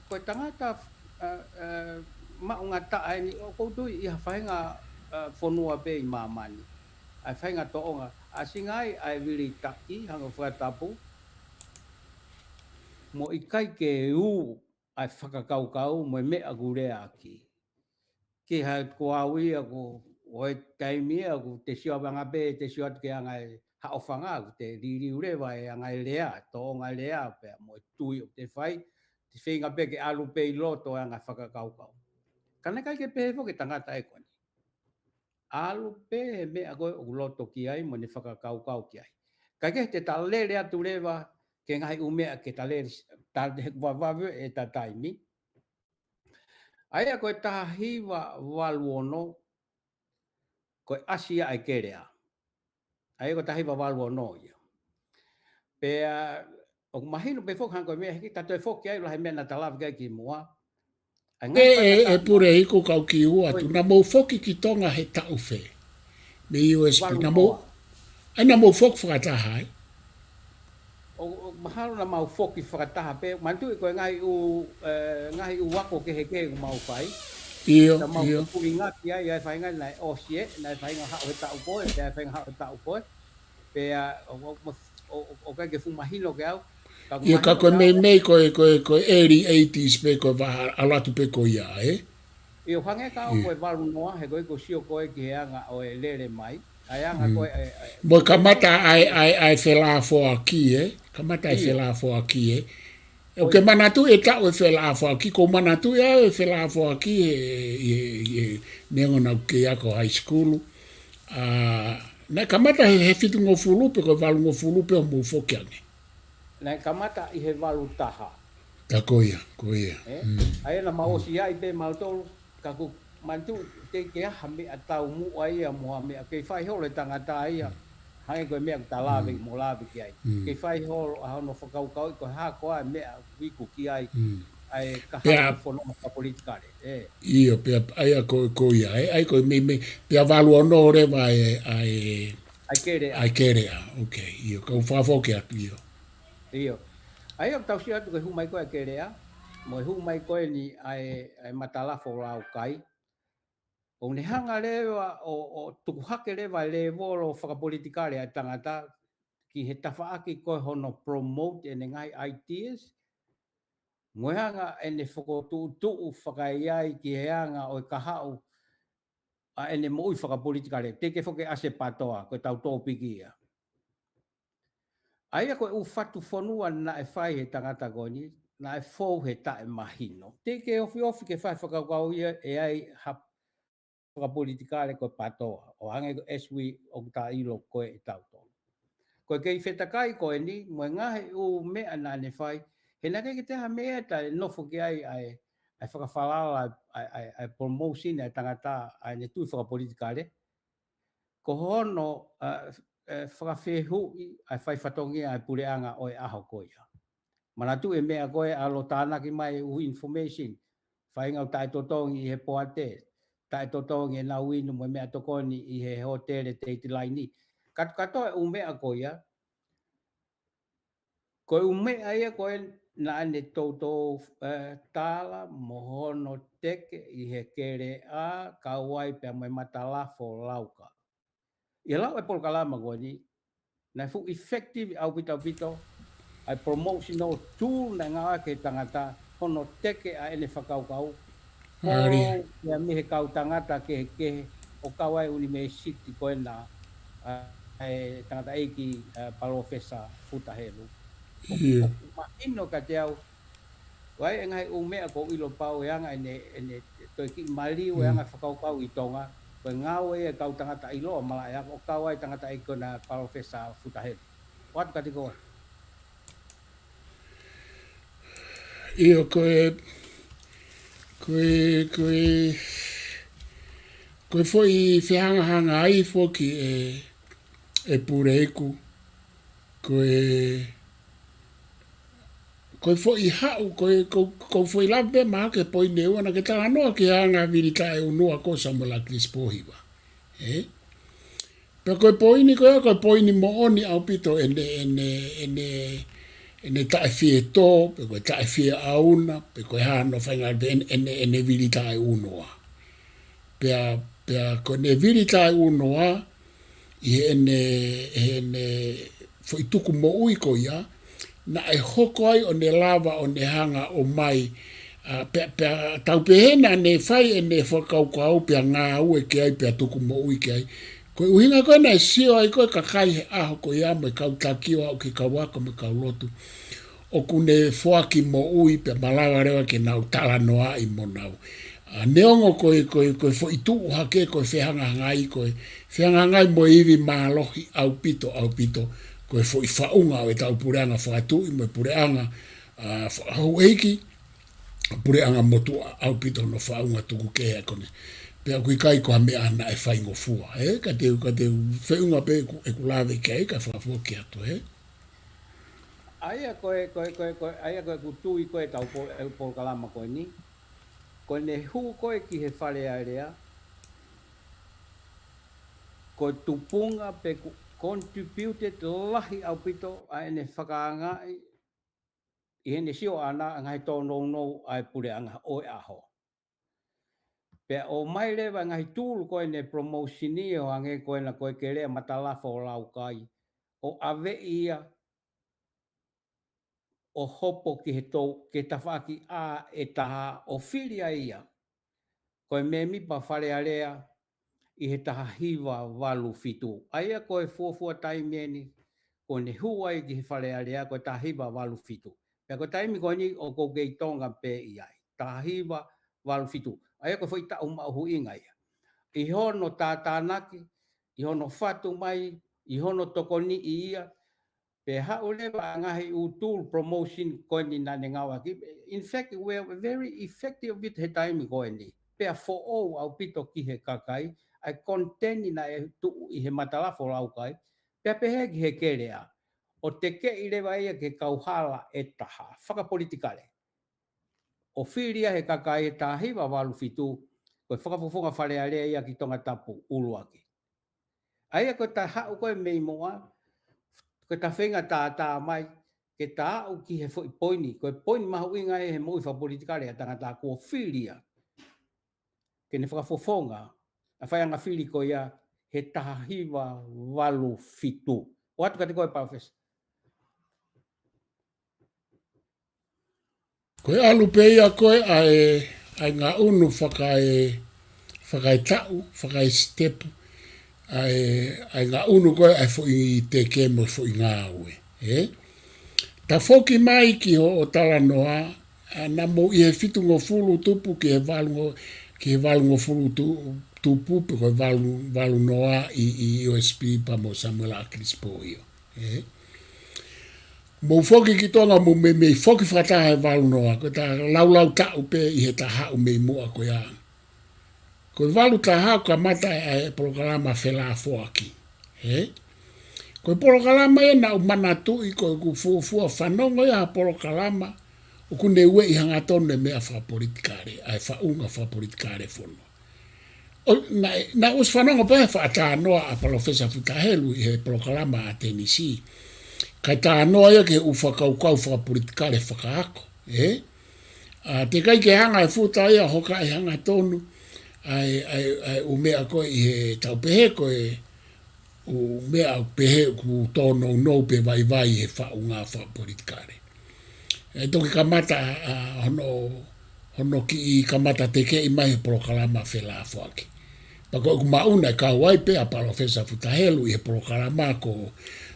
ko e tangata, ʻa, ʻa, maʻungataʻa eni, ʻoku ou tui ʻi ha faʻahinga, ʻa, fonua pē ʻi māmani. ʻA e faʻahinga tōʻonga, ʻa e singai, ʻa e vilitaʻi, hangē ko e fakatapu, mo ʻikai ke ū ʻa e fakakaukau mo e meʻa ʻoku lea ʻaki. Ki ha ko au ia ko, ʻo e taimi ia ʻoku te sio ʻaupito pē, te sio atu ki he anga e haʻofanga, ʻoku te liliu leva e anga e lea, tōʻonga lea, pea mo e tui ʻoku te fai, te feinga pē ke ʻalu pē ʻi loto e anga fakakaukau. Ka naʻe ʻikai ke pehē foki e tangata ē ko eni. ʻAlu pē he meʻa ko ē ʻoku loto ki ai, mo ne fakakaukau ki ai. Kae kehe te ta lele atu leva, ki he ngaahi ʻū meʻa ke ta lele, ta, he ʻoku vavave ʻeta taimi. ʻA ia ko e taha hiva valu ono, ko e ʻasi ia ʻa e kelea. ʻA ia ko e taha hiva valu ono ia. Pea, ʻoku mahino pē foki hangē ko e meʻa hiki, ta toe foki ai, lahi e meʻa naʻa ta lave ki ai ki muʻa. ʻA e, ngaahi ē, ē, faingataʻa ē Puleiku, kau kiʻi ʻoatu, ʻoi, naʻa mou foki ki Tonga he taʻu fē? Mei U S P, valu noa. Naʻa mou, ʻa ia naʻa mou foki fakataha ai? ʻO, ʻo, mahalo naʻa mau foki fakataha pē, manatuʻi ko e ngaahi ʻū, ē, ngaahi ʻū ako kehekehe ʻoku mau fai. ʻIo, naʻa mau, ʻio, kuingaki ai, ʻa e faʻahinga naʻe ʻosi ē, naʻe faʻahinga haʻu he taʻu ko ē, pea faʻahinga haʻu he taʻu ko ē. Pea, ʻo, ʻo, ʻo, ʻo, ʻo ʻikai ke fuʻu mahino kiate au. Ka ʻoku, ʻio, ka mahino ko e kiate au meimei ko e, ko e, ko e early eighties pē ko e vaha, ʻalu atu pē ko ia, ē? ʻIo, hangē ka ʻoku ʻi he valu noa, he ko e ʻikai ke u sio ko ē ki he anga ʻo e lele mai. ʻA e anga ko ē, ʻe, ʻe, Mo e kamata ʻa e, ʻa e, ʻa e felāfoaki, ē? Kamata ʻa e ʻIo. felāfoaki, ē? ʻOku ke manatuʻi e taʻu e felāfoaki, ʻoku ou manatuʻi ʻa e felāfoaki ē, ē, ē, neongo naʻá ku kei ako high school. ʻA, naʻe kamata he, he fitungofulu pe ko e valungofulu pe ʻo mou foki ange. Naʻe kamata ʻi he valu taha. Ka ko ia, ko ia. Ē? Mm. ʻA ia naʻa mau ʻosi ʻi ai pē mautolu, ka ʻoku ou manatuʻi teʻeki ke ʻi ai ha meʻa taumuʻa ia mo ha meʻa kei fai holo e tangata ia. Mm. Hangē ko e meʻa ʻoku ta lave, Mm. mo lave ki ai. Mm. Kei fai holo ʻa hono fakakaukauʻi ko e hā koā e meʻa ʻoku iku ki ai. Mm. ʻA e kahaʻu Pea fononga fakapolitikale. Ē. ʻIo, pea, ʻa ia ko, ko ia, ē, ʻa ia ko e meimei, pea valu ono leva ʻa e, ʻa e, ʻA e Keleʻa. ʻa e Keleʻa, ok, ʻio, kau fakafoki atu, ʻio. ʻIo. ʻA ia ʻoku tau sio atu ko e hū mai ko ē ʻa e Keleʻa, mo e hū mai ko eni ʻa e, ʻa e Matalafo Laukai. ʻOku ne hanga leva ʻo, ʻo tuku hake leva e lēvolo fakapolitikale ʻa e tangata ki he tafaʻaki ko ē hono promote ʻene ngaahi ideas, mo e anga ʻene fokotuʻutuʻu fakaʻaiʻai ki he anga ʻo e kahaʻu ʻa ʻene moʻui fakapolitikale, teʻeki ke foki ʻasi e PATOA, ko e tau tōpiki ia. ʻA ia ko e ʻū fatu fonua naʻe fai he tangata ko eni, naʻe fou he taʻemahino. Teʻeki ke ofiofi ke fai fakakaukau ia ʻe ʻi ai ha fakapolitikale ko e PATOA, ʻo hangē ko e S W ʻoku ta ʻilo ko ē ʻe tautolu. Ko e kei fetakai ko eni, mo e ngaahi ʻū meʻa naʻá ne fai, he naʻe ʻikai ke toe ʻi ai ha meʻa ʻe toe nofo ki ai ʻa e, ʻa e fakafalala, ʻa e, ʻa e, ʻa e promotion ʻa e tangata, ʻa ʻene tui fakapolitikale. Ko hono, ʻa, ʻe, fakafehuʻi ʻa e fai fatongia ʻa e puleʻanga ʻo e ʻaho ko ia. Manatuʻi e meʻa ko ē ʻalu ʻo tānaki mai e ʻū information. Feinga ʻo taʻetotongi ʻi he poate, taʻetotongi ʻenau inu mo e meʻatokoni ʻi he hōtele Dateline. Katoa katoa e ʻū meʻa ko ia. Ko e ʻū meʻa ia ko ē naʻá ne toutou, ʻe, tala mo hono teke ʻi he Keleʻa, kau ai pea mo e Matalafo Laukai. ʻI he lau e polokalama ko eni, naʻe fuʻu effective ʻaupito ʻaupito ʻa e promotional tool naʻe ngāueʻaki ʻe he tangata hono teke ʻa ʻene fakakaukau. ʻAli. ʻO ia mei he kau tangata kehekehe ʻo kau ai ʻunivēsiti ko ena, ʻa, ʻa e tangataʻeiki, ʻa, Palōfesa Futa Helu. ʻIo. ʻOku mahino kiate au, ʻoku ʻi ai e ngaahi ʻū meʻa ʻoku ou ʻilo pau ʻe anga ʻene, ʻene toe kiʻi maliu e Mm. anga fakakaukau ʻi Tonga, ko e ngāue ia e kau tangata ʻiloa malaʻe ako, ʻo kau ai tangataʻeiki ko ena Palōfesa Futa Helu. ʻOatu kiate koe. ʻIo, ko e, ko e, ko e, ko e foʻi fehangahangai foki ʻe, ʻe Puleiku, ko e, ko e foʻi haʻu, ko e, ko, ko e foʻi lave pē mahalo ki he poini ʻe ua naʻá ke talanoa ki he anga vilitaʻeunua ko Samuela Kilisi Pōhiva. Ē? Pea ko e poini ko ia, ko e poini moʻoni ʻaupito ʻene, ʻene, ʻene, ʻene taʻefietō, pe ko e taʻefieʻauna, pe ko e hā hono faʻahinga pe ʻene, ʻene, ʻene vilitaʻeunua. Pea, pea ko ʻene vilitaʻeunua, ʻi heʻene, heʻene foʻi tuku moʻui ko ia, naʻe hoko ai ʻo ne lava ʻo ne hanga ʻo mai, ʻa, pea, pea tau pehē naʻá ne fai ʻene fakakaukau pea ngāue ki ai pea tuku moʻui ki ai. Ko e ʻuhinga ko ē naʻe sio ai ko ē kakai he ʻaho ko ia mo e kau taki ʻo aʻu ki he kau ako mo e kau lotu. ʻOku ne foaki moʻui pea malava leva ke nau talanoaʻi mo nau. ʻA, neongo ko e, ko e, ko e foʻi tuʻu hake, ko e fehangahangai, ko e fehangahangai mo e ivi mālohi ʻaupito, ʻaupito, ko e foʻi faʻunga ʻo e tau puleʻanga fakatuʻi mo e puleʻanga, ʻa, fakahouʻeiki, puleʻanga motuʻa ʻaupito hono faʻunga tuku kehe ko eni. Pea ʻoku ʻikai ko ha meʻa naʻe faingofua, ē? Ka te u, ka te u feʻunga pē ʻeku, ʻeku lave ki ai ka fakafoki atu, ē? ʻA ia ko e, ko e, ko e, ko e, ʻa ia ko ʻeku tui ko e tau po-, e polokalama ko eni. Ko ʻene hū ko ē ki he Fale Alea, ko e tupunga pe ko e contributed lahi ʻaupito ʻa ʻene fakaangaʻi ʻi heʻene sio ʻaʻana ʻa e ngaahi tōnounou ʻa e puleʻanga ʻo e ʻaho. Pea ʻomai leva e ngaahi tool ko ē ʻene promotion ʻo hangē ko ena ko e Keleʻa Matalafo Laukai, ʻo ʻave ia ʻo hopo ki he tou-, ki he tafaʻaki ʻa e taha ʻo fili ai ia ko e mēmipa Fale Alea ʻi he taha hiva valu fitu. ʻA ia ko e fuofua taimi eni, ko ʻene hū ai ki he Fale Alea, ko e taha hiva valu fitu. Pea ko e taimi ko eni ʻoku ou kei Tonga pē ʻi ai. Taha hiva valu fitu. ʻA ia ko e foʻi taʻu mahuʻinga ia. ʻI hono tātānaki, ʻi hono fatu mai, ʻi hono tokoniʻi ia, pea haʻu leva ʻa e ngaahi ʻū tool promotion ko eni naʻa ne ngāueʻaki. In fact, we're very effective with he taimi ko eni. Pea foʻou ʻaupito ki he kakai, ʻa e content naʻe tuʻu ʻi he matalafolaukai, pea pehē ki he kelea. ʻO tekeʻi leva ia ki he kauhala ʻe taha, fakapolitikale. ʻO fili ia he kakai ʻe taha hiva valu fitu, ko e fakafofonga Fale Alea ia ki Tongatapu ʻuluaki. ʻA ia ko e ta haʻu ko ē mei muʻa, ko e ta feinga tātā mai, ke ta aʻu ki he foʻi poini, ko e poini mahuʻinga ʻi he moʻui fakapolitikale ʻa e tangata kuo fili ia. Ke ne fakafofonga, ʻa e faiʻanga fili ko ia, he taha hiva valu fitu. ʻOatu kiate koe Palōfesa. Ko e ʻalu pē ia ko ē ʻa e, ʻa e ngaʻunu fakae, fakaetaʻu, fakaesitepu, ʻa e, ʻa e ngaʻunu ko ē ʻa e foʻi teke mo e foʻi ngāue, ē? Ta foki mai ki hoʻo talanoa, ʻa, naʻa mou ʻi he fitungofulu tupu ki he valungo-, ki he valungofulu tu-, tupu pe ko e valu, valu noa ʻi, ʻi O S P pea mo Samuela ʻAkilisi Pōhio, ē? Mou foki ki Tonga, mou meimei foki fakataha he valu noa, ko e ta laulau taʻu pē ʻi he ta haʻu mei muʻa ko ia. Ko e valu taha ʻoku kamata ʻa e polokalama Felafoaki, ē? Ko e polokalama ia naʻa ku manatuʻi ko ʻeku fuofua fanongo ia ha polokalama ʻoku ne ueʻi hangatonu e meʻa fakapolitikale, ʻa e faʻunga fakapolitikale fono. ʻO, naʻe, naʻe ʻosi fanongo pē he faʻa talanoa ʻa Palōfesa Futa Helu ʻi he polokalama ʻa Tenisi. Kae talanoa ia ki he ʻū fakakaukau fakapolitikale fakaako, ē? ʻA, teʻeki ai ke hanga ʻe Futa ia ʻo hokaʻi hangatonu ʻa e, ʻa e, ʻa e ʻū meʻa ko ē ʻi he tau pehē ko e ʻū meʻa ʻoku pehē ʻoku tōnounou pe vaivai he faʻunga fakapolitikale. ʻE toki kamata, ʻa, hono, hono kiʻi kamata tekeʻi mai he polokalama Felafoaki. Pea ko ʻeku maʻu naʻe kau ai pē ʻa Palōfesa Futa Helu ʻi he polokalama ko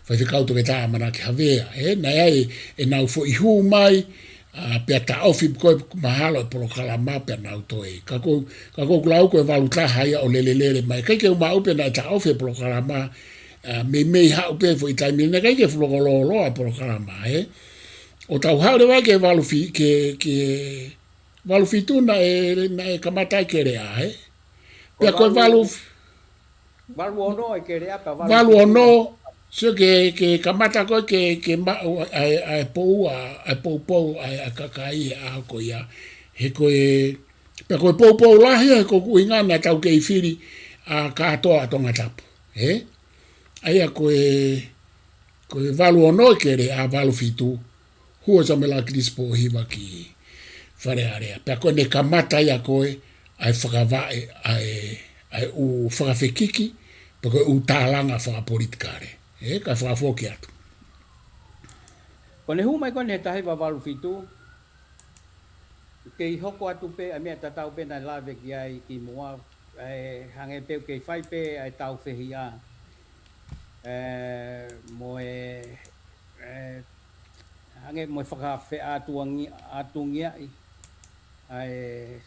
Faifekau Toketā ʻAmanaki Havea, ē, naʻe ʻi ai ʻenau foʻi hū mai, ʻa, pea taʻofi ko ē mahalo e polokalama pea nau toe. Ka ko, ka ko ʻeku lau ko e valu taha ia ʻo lelelele mai. ʻIkai ke u maʻu pe naʻe taʻofi e polokalama, ʻa, meimei haʻu pē foʻi taimi, naʻe ʻikai ke fuʻu lōloa e polokalama, ē. ʻO tau haʻu leva ki he valu fi-, ki he, ki he valu fitu naʻe, naʻe kamata ai kelea, ē. Pea ko e valu, valu ono e kelea, pea valu fitu valu ono, sio ke, ke kamata ko ē ke, ke maʻu ʻa e, ʻa e pou ʻa, ʻa e poupou ʻa e, ʻa e kakai he ʻaho ko ia. He ko e, pea ko e poupou lahi ia he ko ʻeku ʻuhinga naʻa tau kei fili ʻa e kātoa ʻa Tongatapu, ē? ʻA ia ko e, ko e valu ono e kelea, valu fitu, hū ʻa Samuela ʻAkilisi Pōhiva ki Fale Alea. Pea ko ʻene kamata ia ko ē, ʻa e fakavaʻe, ʻa e, ʻa e ʻū fakafekiki, pe ko e ʻū tālanga fakapolitikale. Ē, kae fakafoki atu. Ko ʻene hū mai ko eni he taha hiva valu fitu, kei hoko atu pē ʻa e meʻa tatau pē naʻe lave ki ai kimuʻa, ʻa e hangē pē ʻoku kei fai pē ʻa e tāufehiʻa, ē, mo e, ē, hangē mo e fakafeʻātungi-, ʻātungiaʻi ʻa e,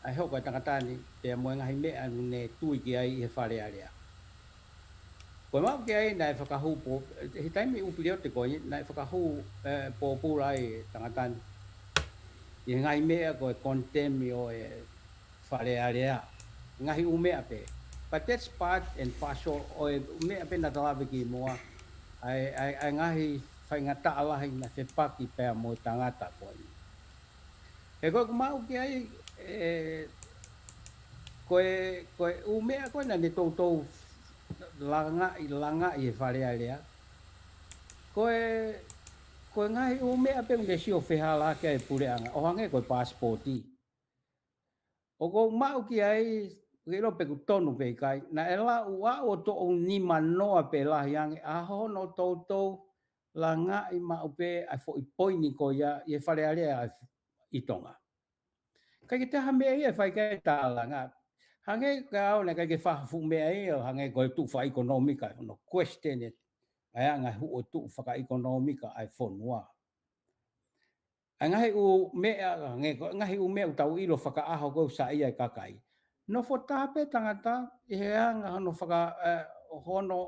ʻa e hoko e tangata ni, pea mo e ngaahi meʻa naʻa ne tui ki ai ʻi he Fale Alea. Ko e maʻu ki ai naʻe fakahū pō-, he taimi ʻū piliote ko ē, naʻe fakahū, ē, pōpula ai e tangata ni ʻi he ngaahi meʻa ko e contempt ʻo e Fale Alea. Ngaahi ʻū meʻa pē. But that's part and parcel ʻo e ʻū meʻa pē naʻa ta lave kimuʻa. ʻA e, ʻa e, ʻa e ngaahi faingataʻa lahi naʻe fepaki pea mo e tangata ko eni. He ko ʻeku maʻu ki ai, ē, ko e, ko e ʻū meʻa ko ē naʻa ne toutou langaʻi, langaʻi he Fale Alea. Ko e, ko e ngaahi ʻū meʻa pē naʻe sio fehālaaki ai e puleʻanga, ʻo hangē ko e pasipoti. ʻOku ou maʻu ki ai, ke ʻilo pe ʻoku tonu pe ʻikai, naʻe lau ʻa ʻo toʻo nima noa pe lahi ange, ʻa hono toutou langaʻi maʻu pē ʻa e foʻi poini ko ia ʻi he Fale Alea ʻi Tonga. ʻIkai ke toe ha meʻa ia ʻe fai ki ai e tālanga. Hangē ka au naʻe ʻikai ke fai ha fuʻu meʻa ia, hangē ko e tuʻu fakaʻekonōmika, hono question ē, ʻa e anga e huʻo tuʻu fakaʻekonōmika ʻa e fonua. ʻA e ngaahi ʻū meʻa, hangē ko e ngaahi ʻū meʻa ʻoku tau ʻilo fakaʻaho ko ē ʻoku saiʻia e kakai. Nofo taha pē tangata ʻi he anga hono faka-, ē, hono,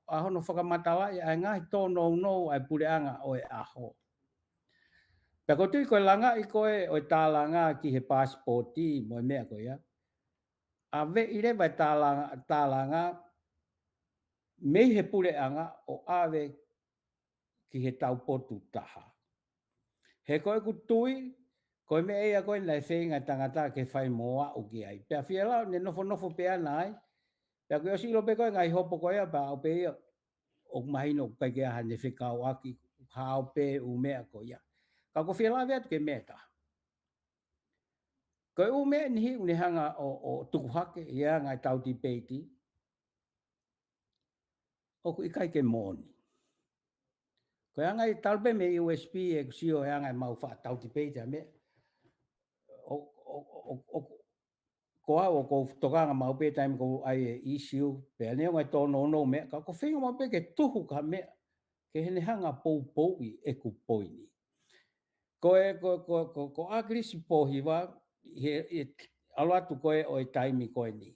ʻa hono fakamatalaʻi ʻa e ngaahi tōnounou ʻa e puleʻanga ʻo e ʻaho. Pea ʻoku ou tui ko e langaʻi ko ē ʻo e tālanga ki he paasipooti mo e meʻa ko ia, ʻave ʻi leva e tālanga, tālanga mei he puleʻanga ʻo ʻave ki he taupotu taha. He ko ʻeku tui, ko e meʻa ia ko ē naʻe feinga e tangata ke fai mo aʻu ki ai. Pea fie lau, ne nofonofo pē ʻana ai. Pea ko e ʻosi ʻilo pē ko e ngaahi hopo ko ia, pea aʻu pē ia, ʻoku mahino ʻoku ʻikai ke ʻi ai haʻane fekauʻaki, hao pē ʻū meʻa ko ia. Ka ʻoku ou fie lave atu ki he meʻa ʻe taha. Ko e ʻū meʻa niʻihi ʻoku ne hanga ʻo, ʻo tuku hake ʻi he anga ʻetau tipeiti, ʻoku ʻikai ke moʻoni. Ko e anga ia, talu pē mei he U S P ʻeku sio he anga ʻemau faʻa tau tipeiti ʻa e meʻa. ʻO, ʻo, ʻo, ʻo, ʻo, ko au ʻoku ou tokanga maʻu pē taimi ʻoku ou ʻai e issue, pea neongo e tōnounou meʻa, ka ʻoku ou feinga maʻu pē ke tuhu ki ha meʻa, ke ne hanga poupouʻi ʻeku poini. Ko e, ko, ko, ko, ko ʻAkilisi Pōhiva, he, he ʻalu atu ko ē ʻo e taimi ko eni.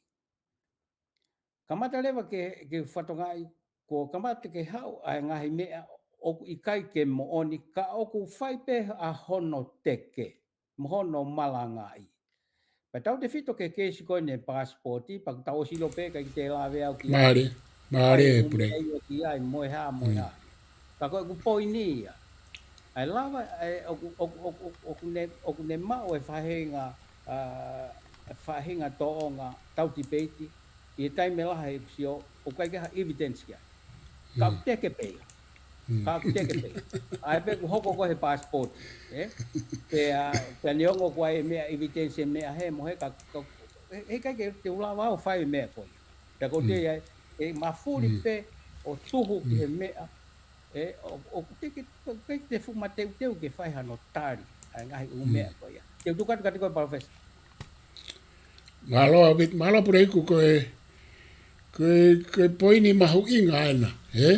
Kamata leva ke, ke fatongaʻi, kuo kamata ke haʻu ʻa e ngaahi meʻa ʻoku ʻikai ke moʻoni, ka ʻoku fai pē ʻa hono teke mo hono malangaʻi. Pea tautefito ki he keisi ko eni e paasipooti, pea ʻoku tau ʻosi ʻilo pē ʻikai ke te lave au ki ai. Mālie, mālie e pule. Ai, ʻoku meʻa ia ki ai, mo e hā, mo e hā. Ka ko ʻeku poini ia. ʻA e lava, ʻa e, ʻoku, ʻoku, ʻoku, ʻoku, ʻoku ne, ʻoku ne maʻu e faʻahinga, ā, e faʻahinga tōʻonga tau tipeiti, ʻi he taimi lahi ʻeku sio, ʻoku ʻikai ke ʻi ai ha evidence ki ai. Ka ʻoku teke pē ia. Ka ʻoku teke pē ia. ʻA ia pē ʻoku hoko ko ē he paasipooti, ē? Pea, pea neongo ʻoku ʻi ai e meʻa evidence e meʻa he mo he ka, ka, he, heʻikai ke te u lava au ʻo fai e meʻa ko ia. Pea ʻoku ou tui ai, ʻe mafuli pē ʻo tuhu ki he meʻa, ē, ʻo, ʻoku ʻikai ke, ʻikai ke te fuʻu mateuteu ke fai hano tali ʻa e ngaahi ʻū meʻa ko ia. Te u tuku atu kiate koe, Palōfesa. Mālō ʻaupito, mālō Puleiku, ko e, ko e, ko e poini mahuʻinga ʻena, ē?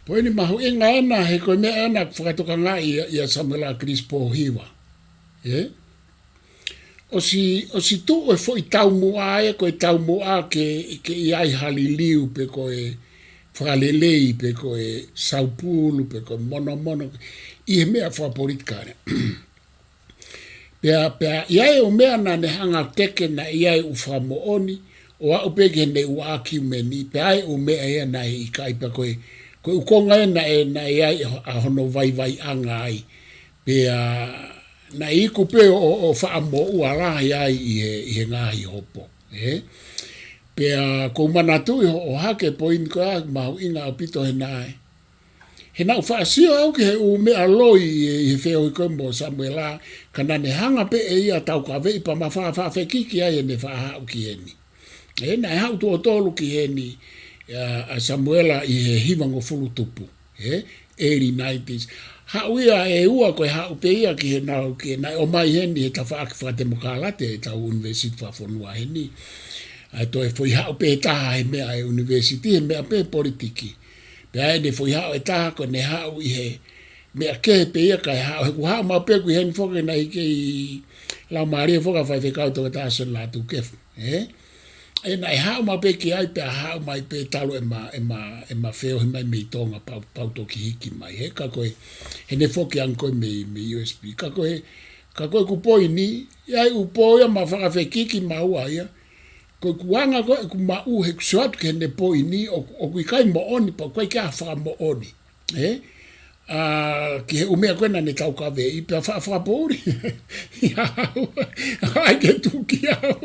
Poini mahuʻinga ʻena, he ko e meʻa ʻena ʻoku fakatokangaʻi ʻia, ʻia Samuela ʻAkilisi Pōhiva, ē? ʻOsi, ʻosi tuʻu e foʻi taumuʻa ē, ko e taumuʻa ke, ke ʻi ai ha liliu pe ko e fakalelei pe ko e saupulu pe ko e monomono ʻi he meʻa fakapolitikale. Pea, pea ʻi ai e ʻū meʻa naʻa ne hanga teke naʻe ʻi ai e ʻū fakamoʻoni, ʻo aʻu pē ki heʻene ʻū ʻākiumeni, pea ʻi ai e ʻū meʻa ia naʻe ʻikai, pea ko e, ko e ʻū konga ia naʻe, naʻe ʻi ai ʻa hono vaivaiʻanga ai. Pea naʻe iku pē ʻo, ʻo, ʻo faʻa moʻua lahi ai ʻi he, ʻi he ngaahi hopo, ē? Pea ʻoku ou manatuʻi hoʻo hake poini ko ia mahuʻinga ʻaupito he naʻe. He naʻa ku faʻa sio au ki he ʻū meʻa loi ʻi he, ʻi he feohi ko ē mo Samuela, ka naʻa ne hanga pē ʻe ia ʻo taukaveʻi pea ma faʻa, faʻa fekiki ai ʻene faʻa haʻu ki heni. Ē, naʻe haʻu tuʻo tolu ki heni, ʻa, ʻa Samuela ʻi he hivangofulu tupu, ē, early nineties. Haʻu ia ʻe ua ko e haʻu pē ia ki he nau, ki he naʻe ʻomai heni he tafaʻaki fakatemokālati ʻetau ʻunivēsiti fakafonua heni. ʻA e toe foʻi haʻu pē ʻe taha he meʻa ʻe ʻunivēsiti, he meʻa pē politiki. Pea ʻene foʻi haʻu ʻe taha ko ʻene haʻu ʻi he meʻa kehe pē ia kae haʻu, he kuo haʻu maʻu pē ʻeku ʻi heni foki naʻe kei laumālie foki ʻa Faifekau Toketā Sione Lātūkefu, ē? ʻE naʻe haʻu maʻu pē ki ai pea haʻu mai pē talu ʻema, ʻema, ʻema feohi mai mei Tonga pau, pau toki hiki mai, ē? Ka ko e, heʻene foki ange ko ē mei, mei U S P. Ka ko e, ka ko ʻeku poini, ʻi ai e ʻū pō ia ma fakafekiki maua ia, ko ʻeku anga ko ē ʻeku maʻu he ʻeku sio atu ki heʻene poini, ʻoku, ʻoku ʻikai moʻoni, pea ʻoku ʻikai ke ʻi ai ha fakamoʻoni. Ē? ʻA, ki he ʻū meʻa ko ē naʻa ne taukaveʻi, pea faʻa fakapoʻuli. ʻIa au, ʻai ke tuki au.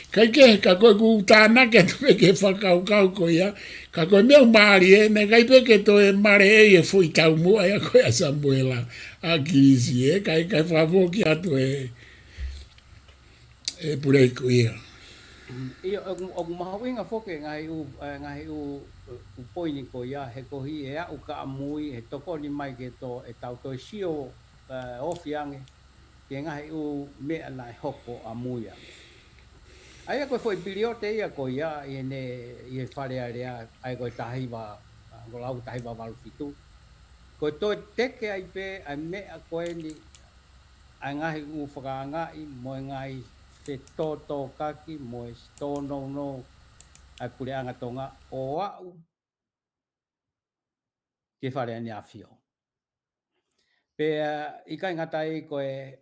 ʻIkai ke, ka ko ʻeku tānaki atu pē ki he fakakaukau ko ia, ka ko e meʻa ʻoku mālie, naʻe ʻikai pē ke toe maleʻei e foʻi taumuʻa ia ko ē ʻa Samuela ʻAkilisi, ē, ʻikai, ʻikai fakafoki atu ē. ʻE Puleiku ia. ʻIo, ʻoku, ʻoku mahuʻinga foki e ngaahi ʻū, e ngaahi ʻū, ʻū poini ko ia, he ko e hā e ʻū kaʻamui, he tokoni mai ke tō ʻetau toe sio, ē, ofi ange, ki he ngaahi ʻū meʻa naʻe hoko ʻamui ange. ʻA ia ko e foʻi piliote ia ko ia, ʻi heʻene, ʻi he Fale Alea, ʻa ia ko e taha hiva, ʻa, ko e lau taha hiva valu fitu. Ko e toe teke ai pē, ʻa e meʻa ko eni, ʻa e ngaahi ʻū fakaangaʻi, mo e ngaahi fetōtōkaki, mo e tōnounou, ʻa e puleʻanga Tonga, ʻo aʻu ki he Fale ʻAneafió. Pea, ʻikai ngata ai ko e,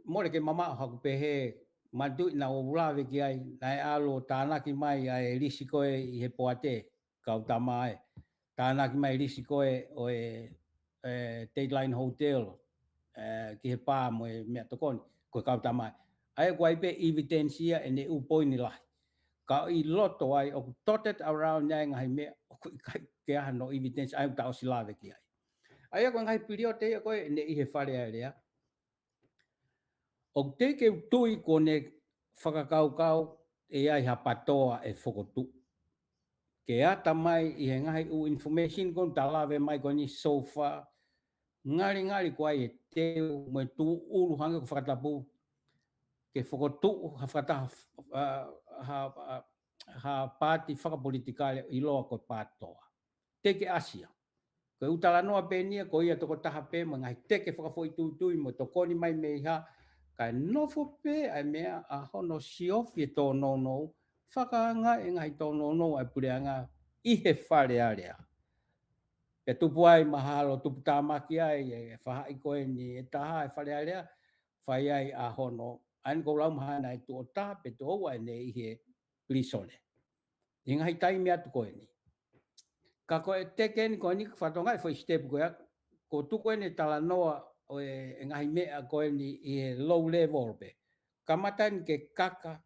mole ke mamaʻo haku pehē, manatuʻi naʻa ku lave ki ai, naʻe ʻalu ʻo tānaki mai ʻa e lisi ko ē ʻi he poate, kau tama ē. Tānaki mai lisi ko ē ʻo e, ē, Dateline Hotel, ē, ki he pā mo e meʻatokoni, ko e kau tama ē. ʻA ia ko e hā pē evidence ia ʻene ʻū poini lahi. Ka ʻi loto ai, ʻoku dotted around ia e ngaahi meʻa, ʻoku ʻikai ke ʻi ai hano evidence, ʻa ia ʻoku ta ʻosi lave ki ai. ʻA ia ko e ngaahi piliote ia ko ē ʻene ʻi he Fale Alea. ʻOku teʻeki ke u tui kuo ne fakakaukau ʻe ʻi ai ha PATOA ʻe fokotuʻu. Ke ʻata mai ʻi he ngaahi ʻū information ko eni ta lave mai ko eni so far, ngalingali ko e hā e teu mo e tūʻulu hangē ko e fakatapu, ke fokotuʻu ha fakataha, ā, ha, ā, ha paati fakapolitikale ʻiloa ko e PATOA. Teʻeki ʻasi ia. Ko e ʻū talanoa pē eni ia, ko ia tokotaha pē mo e ngaahi teke fakafoʻituitui mo tokoni mai mei hā, kae nofo pē ʻa e meʻa ʻa hono siofi e tōnounou, fakaangaʻi e ngaahi tōnounou ʻa e puleʻanga ʻi he Fale Alea. Pea tupu ai mahalo, tupu tāmaki ai e faʻahi ko eni ʻe taha e Fale Alea, fai ai ʻa hono, ʻa eni ko e lau mahalo naʻe tuʻo taha pe tuʻo ua ʻene ʻi he pilīsone. ʻI he ngaahi taimi atu ko eni. Ka ko e teke eni ko eni ka fatongia e foʻi step ko ia, ko e tuku eni e talanoa ʻo e, e ngaahi meʻa ko eni ʻi he low level pē. Kamata eni ke kaka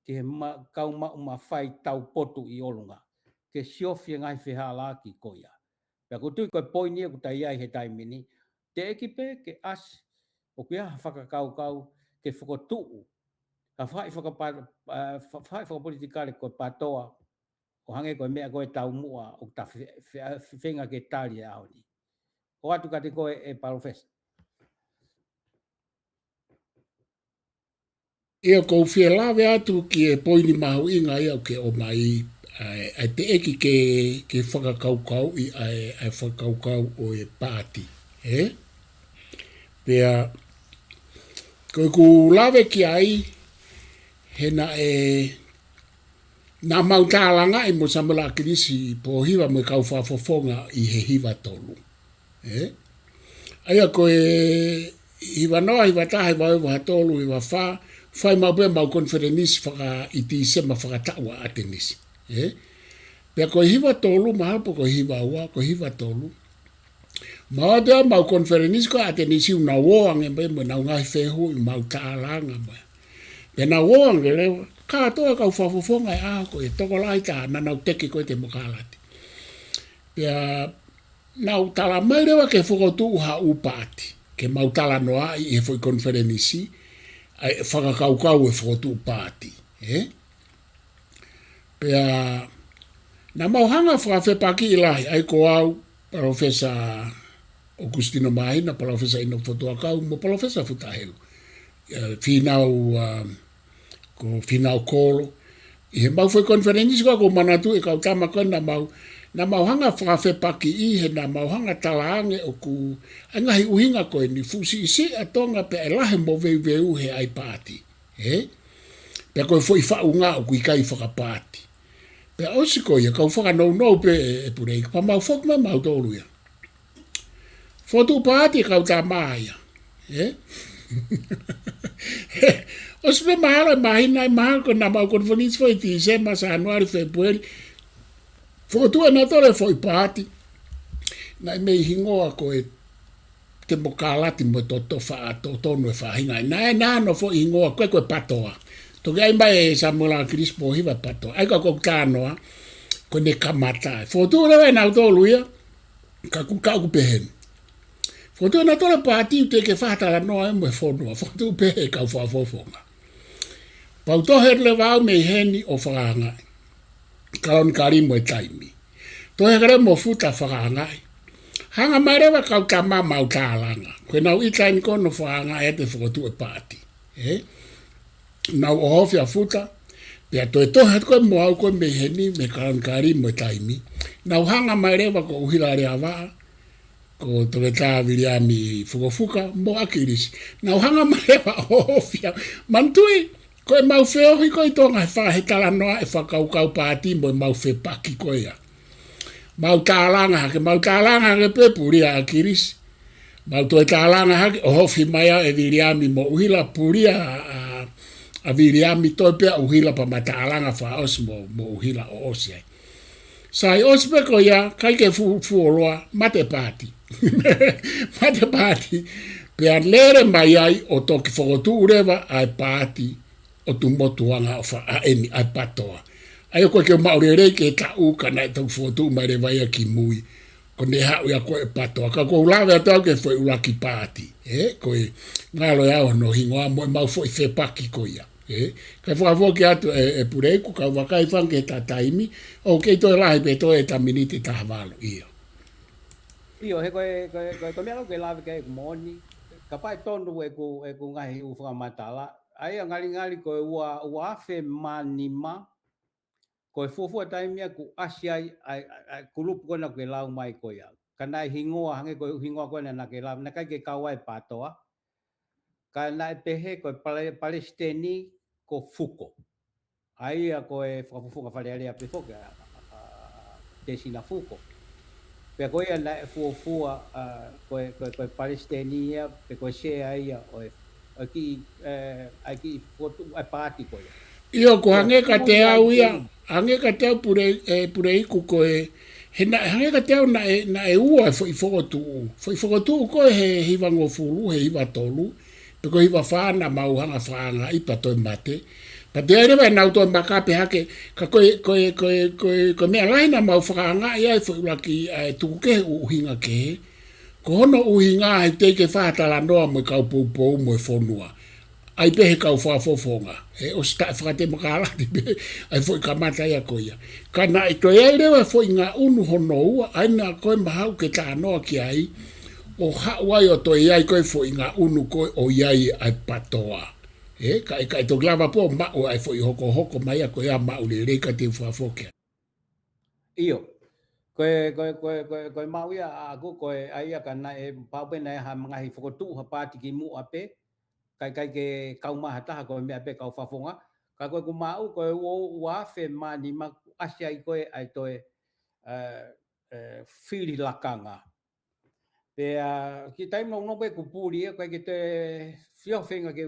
ki he ma-, kau maʻu mafai taupotu ʻi ʻolunga. Ke siofi e ngaahi fehālaaki ko ia. Pea ʻoku ou tui ko e poini ia ʻoku ta ʻi ai he taimi ni. Teʻeki pē ke ʻasi, ʻoku ʻi ai ha fakakaukau, ke fokotuʻu ha faʻahi fakapa-, ā, fa-, faʻahi fakapolitikale ko e PATOA, ʻo hangē ko e meʻa ko e taumuʻa, ʻoku ta fe-, fe-, fe-, feinga ke tali he ʻaho ni. ʻOatu kiate koe ʻe Palōfesa. ʻIo, ʻoku ou fie lave atu ki he poini mahuʻinga ia ʻoku ke ʻomai, ʻa e, ʻa e teʻeki ke, ke fakakaukauʻi, ʻa e, ʻa e fakakaukau ʻo e paati, ē? Pea, ko ʻeku lave ki ai, he naʻe, naʻa mau tālangaʻi mo Samuela ʻAkilisi Pōhiva mo e kau fakafofonga ʻi he hiva tolu. Ē? ʻA ia ko e hiva noa, hiva taha, hiva ua, hiva tolu, hiva fā, fai maʻu pē ʻemau konifelenisi faka-, ʻi Tīsema fakataʻu ʻa ʻAtenisi. Ē? Pea ko e hiva tolu, mahalo pe ko e hiva ua, ko e hiva tolu. Maʻu pē ʻemau konifelenisi ko ē ʻAtenisi ʻoku nau ō ange pē mo ʻenau ngaahi fehuʻi, mau tālanga mo ia. Pea nau ō ange leva, kātoa kau fakafofonga ʻa e ʻaho ko ē, tokolahi taha naʻa nau teke ko ē temokalati. Pea nau tala mai leva ke fokotuʻu ha ʻū paati, ke mau talanoaʻi ʻi he foʻi konifelenisi, ʻa e fakakaukau e fokotuʻu paati, ē? Pea, naʻa mau hanga fakafepakiʻi lahi, ʻa ia ko au, Palōfesa ʻOkusitino Māhina, Palōfesa ʻInoke Fotu Huʻakau, mo Palōfesa Futa Helu. ʻIa, Fīnau, ā, ko Fīnau Kolo. ʻI heʻemau foʻi konifelenisi ko ē ʻoku ou manatuʻi e kau tama ko ē naʻa mau, naʻa mau hanga fakafepakiʻi he naʻa mau hanga talaange ʻoku, ʻa e ngaahi ʻuhinga ko eni fuʻu siʻisiʻi ʻa Tonga pea ʻe lahi e moveuveu he ʻai paati. Ē? Pea ko e foʻi faʻunga ʻoku ʻikai fakapaati. Pea ʻosi ko ia, kau fakanounou pē ē, ē Puleiki, pea mau foki mai mautolu ia. Fokotuʻu paati e kau tama ia. Ē? ʻOsi pē mahalo e māhina, ʻi he mahalo ko ʻenau konifelenisi foʻi Tīsema, Sānuali, Fēpueli. Fokotuʻu ʻenautolu e foʻi paati. Naʻe mei hingoa ko e temokalati mo e totofa ʻa totonu e faʻahinga. Naʻe, naʻe ʻi ai hono foʻi hingoa ko ē ko e PATOA. Toki ʻai mai ʻe Samuela ʻAkilisi Pōhiva PATOA. ʻA ia ka ʻoku ou talanoa, ko ʻene kamata. Fokotuʻu leva ʻenautolu ia, ka ʻoku, ka ʻoku pehē ni. Fokotuʻu ʻenautolu e paati ʻoku teʻeki ke fakatalanoa ia mo e fonua. Fokotuʻu pē ʻe he kau fakafofonga. Pea u tohi leva au mei heni ʻo fakaangaʻi. Kalonikali mo e taimi. Toe heka leva mo Futa fakaangaʻi. Hanga mai leva kau tama mau tālanga. Ko ʻenau ʻita eni ko ē ʻo fakaangaʻi ʻa e fokotuʻu e paati. Ē? Nau ʻohofi ʻa Futa. Pea toe tohi atu ko ē mo au ko ē mei heni, mei Kalanikali mo e taimi. Nau hanga mai leva ko ʻUhila Leavaʻa, ko Toketā Viliami Fukofuka, mo ʻAkilisi. Nau hanga mai leva ʻo ʻohofi au. Manatuʻi, ko ʻemau feohi ko ē ʻi Tonga he fa-, he talanoa e fakakaukau paati mo ʻemau fepaki ko ia. Mau tālanga hake, mau tālanga hake pē pulia ʻa ʻAkilisi. Mau toe tālanga hake, ʻohofi mai ʻa e Viliami mo ʻUhila, pulia ʻa, ʻa, ʻa Viliami, toe pē ʻa ʻUhila pea ma tālanga fakaʻosi mo, mo ʻUhila ʻo ʻosi ai. Sai, ʻosi pē ko ia, ʻikai ke fu-, fuoloa, mate paati. Mate paati. Pea lele mai ai ʻo toki fokotuʻu leva ʻa e paati ʻo Tumotu Anga ʻo Fa-, ʻa eni, ʻa e PATOA. ʻA ia ko e ke maʻu lelei ke taʻu ka naʻe toki fokotuʻu mai leva ia ki mui. Ko ʻene haʻu ia ko e PATOA. Ka ʻoku ou lave atu au ki he foʻi ʻuluaki paati. Ē, ko e ngalo ia hono hingoa mo ʻemau foʻi fepaki ko ia. Ē, kae fakafoki atu ē, ē Puleiku, kau vakai fanga ke ta taimi, ʻoku kei toe lahi pē toe ʻeta miniti taha valu ia. ʻIo, he ko e, ko e, ko e, ko e meʻa lau ke lave ki ai ʻoku moʻoni, kapau ʻe tonu ʻeku, ʻeku ngaahi ʻū fakamatala, ʻa ia ngalingali ko e ua, ua afe mā nima, ko e fuofua taimi ia kuo ʻasi ai ʻa e, ʻa e, ʻa e kulupu ko ena ʻoku ke lau mai ko ia. Ka naʻe hingoa, hangē ko e hingoa ko ena naʻa ke lau, naʻe ʻikai ke kau ai e PATOA. Ka naʻe pehē ko e pale-, palesiteni ko Fuko. ʻA ia ko e fakafofonga Fale Alea pē foki ʻa, ʻa, ʻa, ʻa Tēsina Fuko. Pea ko ia naʻe fuofua, ʻa, ko e, ko e, ko e palesiteni ia, pe ko e sea ia ʻo e, ʻo e kiʻi, ē, ʻa e kiʻi fokotuʻu, ʻa e paati ko ia. ʻIo, ko e hangē kiate au ia, hangē kiate au Pule-, ē, Puleiku ko e, he naʻe, hangē kiate au naʻe, naʻe ua e foʻi fokotuʻu. Foʻi fokotuʻu ko ē he hivangofulu, he hiva tolu, pe ko e hiva fā naʻa mau hanga fakaangaʻi pea toe mate. Pea toe ʻi ai leva ʻenau toe makape hake, ka ko e, ko e, ko e, ko e, ko e meʻa lahi naʻa mau fakaangaʻi ai foʻi ʻuluaki, ʻa e tuku kehe ʻuhinga kehe. Ko hono ʻuhinga he teʻeki ke fai ha talanoa mo e kau poupou mo e fonua. ʻA ia pē he kau fakafofonga. Ē, ʻosi taʻefakatemokalati pē, ʻa e foʻi kamata ia ko ia. Ka naʻe toe ʻi ai leva e foʻi ngaʻunu hono ua, ʻa ia naʻa ko e maʻu ke talanoa ki ai, ʻo haʻu ai ʻo toe ʻi ai ko e foʻi ngaʻunu ko ē ʻo ʻi ai ʻa e PATOA. Ē, ka ʻe, ka ʻe toki lava pē ʻo maʻu ʻa e foʻi hokohoko mai ia ko ia maʻu lelei ka te u fakafoki. ʻIo. Ko e, ko e, ko e, ko e, ko e maʻu ia ʻaʻaku ko e ʻa ia ka naʻe pau pē naʻe ha ngaahi fokotuʻu ha paati kimuʻa pē, kae ʻikai ke kau mai ha taha ko e meʻa pē kau fakafofonga, ka ko ʻeku maʻu ko e ua, ua afe mā nima kuo ʻasi ai ko ē ʻa e toe, ē, ē, fili lakanga. Pea, ki he taimi nounou pē kuo puli ia, ʻikai ke toe fie feinga ke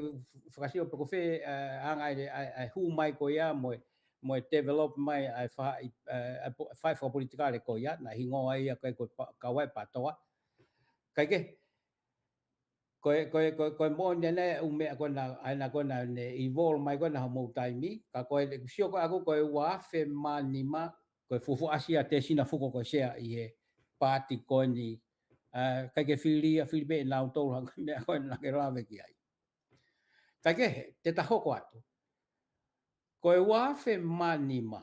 fakasio pe ko fē, ē, anga ʻa e, ʻa e, ʻa e hū mai ko ia mo e, mo e develop mai ʻa e faʻahi, ē, ʻa e po-, faʻahi fakapolitikale ko ia, naʻe hingoa ia ko e, ko e pa-, kau ai e PATOA. Kae kehe, ko e, ko e, ko e, ko e moʻoni ʻena ʻū meʻa ko ena, ʻa ena ko ena ne evolve mai ko ena homou taimi, ka ko e, ʻeku sio ko ē ʻaʻaku ko e ua afe mā nima, ko e fuofua ʻasi ʻa Tēsina Fuko ko e sea ʻi he paati ko eni, ē, ʻikai ke fili ia, fili pē ʻe nautolu hangē ko e meʻa ko ena naʻa ke lave ki ai. Kae kehe, te ta hoko atu. Ko e ua afe mā nima,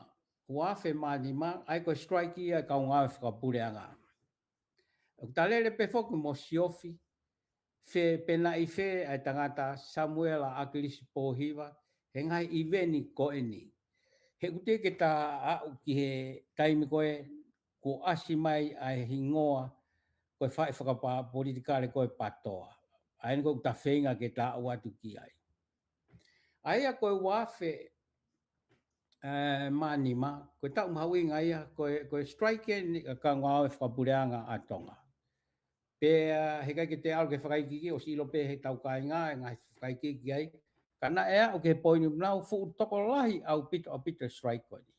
ua afe mā nima, ʻa ia ko e strike ia e kau ngāue fakapuleʻanga. ʻOku ta lele pē foki mo siofi, fē, pe naʻe ʻi fē ʻa e tangata Samuela ʻAkilisi Pōhiva, he ngaahi ʻiveni ko eni. He ʻoku teʻeki ke ta aʻu ki he taimi ko ē kuo ʻasi mai ʻa e hingoa ko e faʻahi fakapolitikale ko e PATOA. ʻA eni ko ē ʻoku ta feinga ke ta aʻu atu ki ai. ʻA ia ko e ua afe, ē, mā nima, ko e taʻu mahuʻinga ia, ko e, ko e strike eni ʻa e kau ngāue fakapuleʻanga ʻa Tonga. Pea, ē, he ʻikai ke te ʻalu ke fakaikiiki, ʻosi ʻilo pē he tau kāinga, ʻe ngaahi fakaikiiki ai. Ka naʻe aʻu ki he poini ʻoku nau fuʻu tokolahi ʻaupito, ʻaupito e strike ko eni.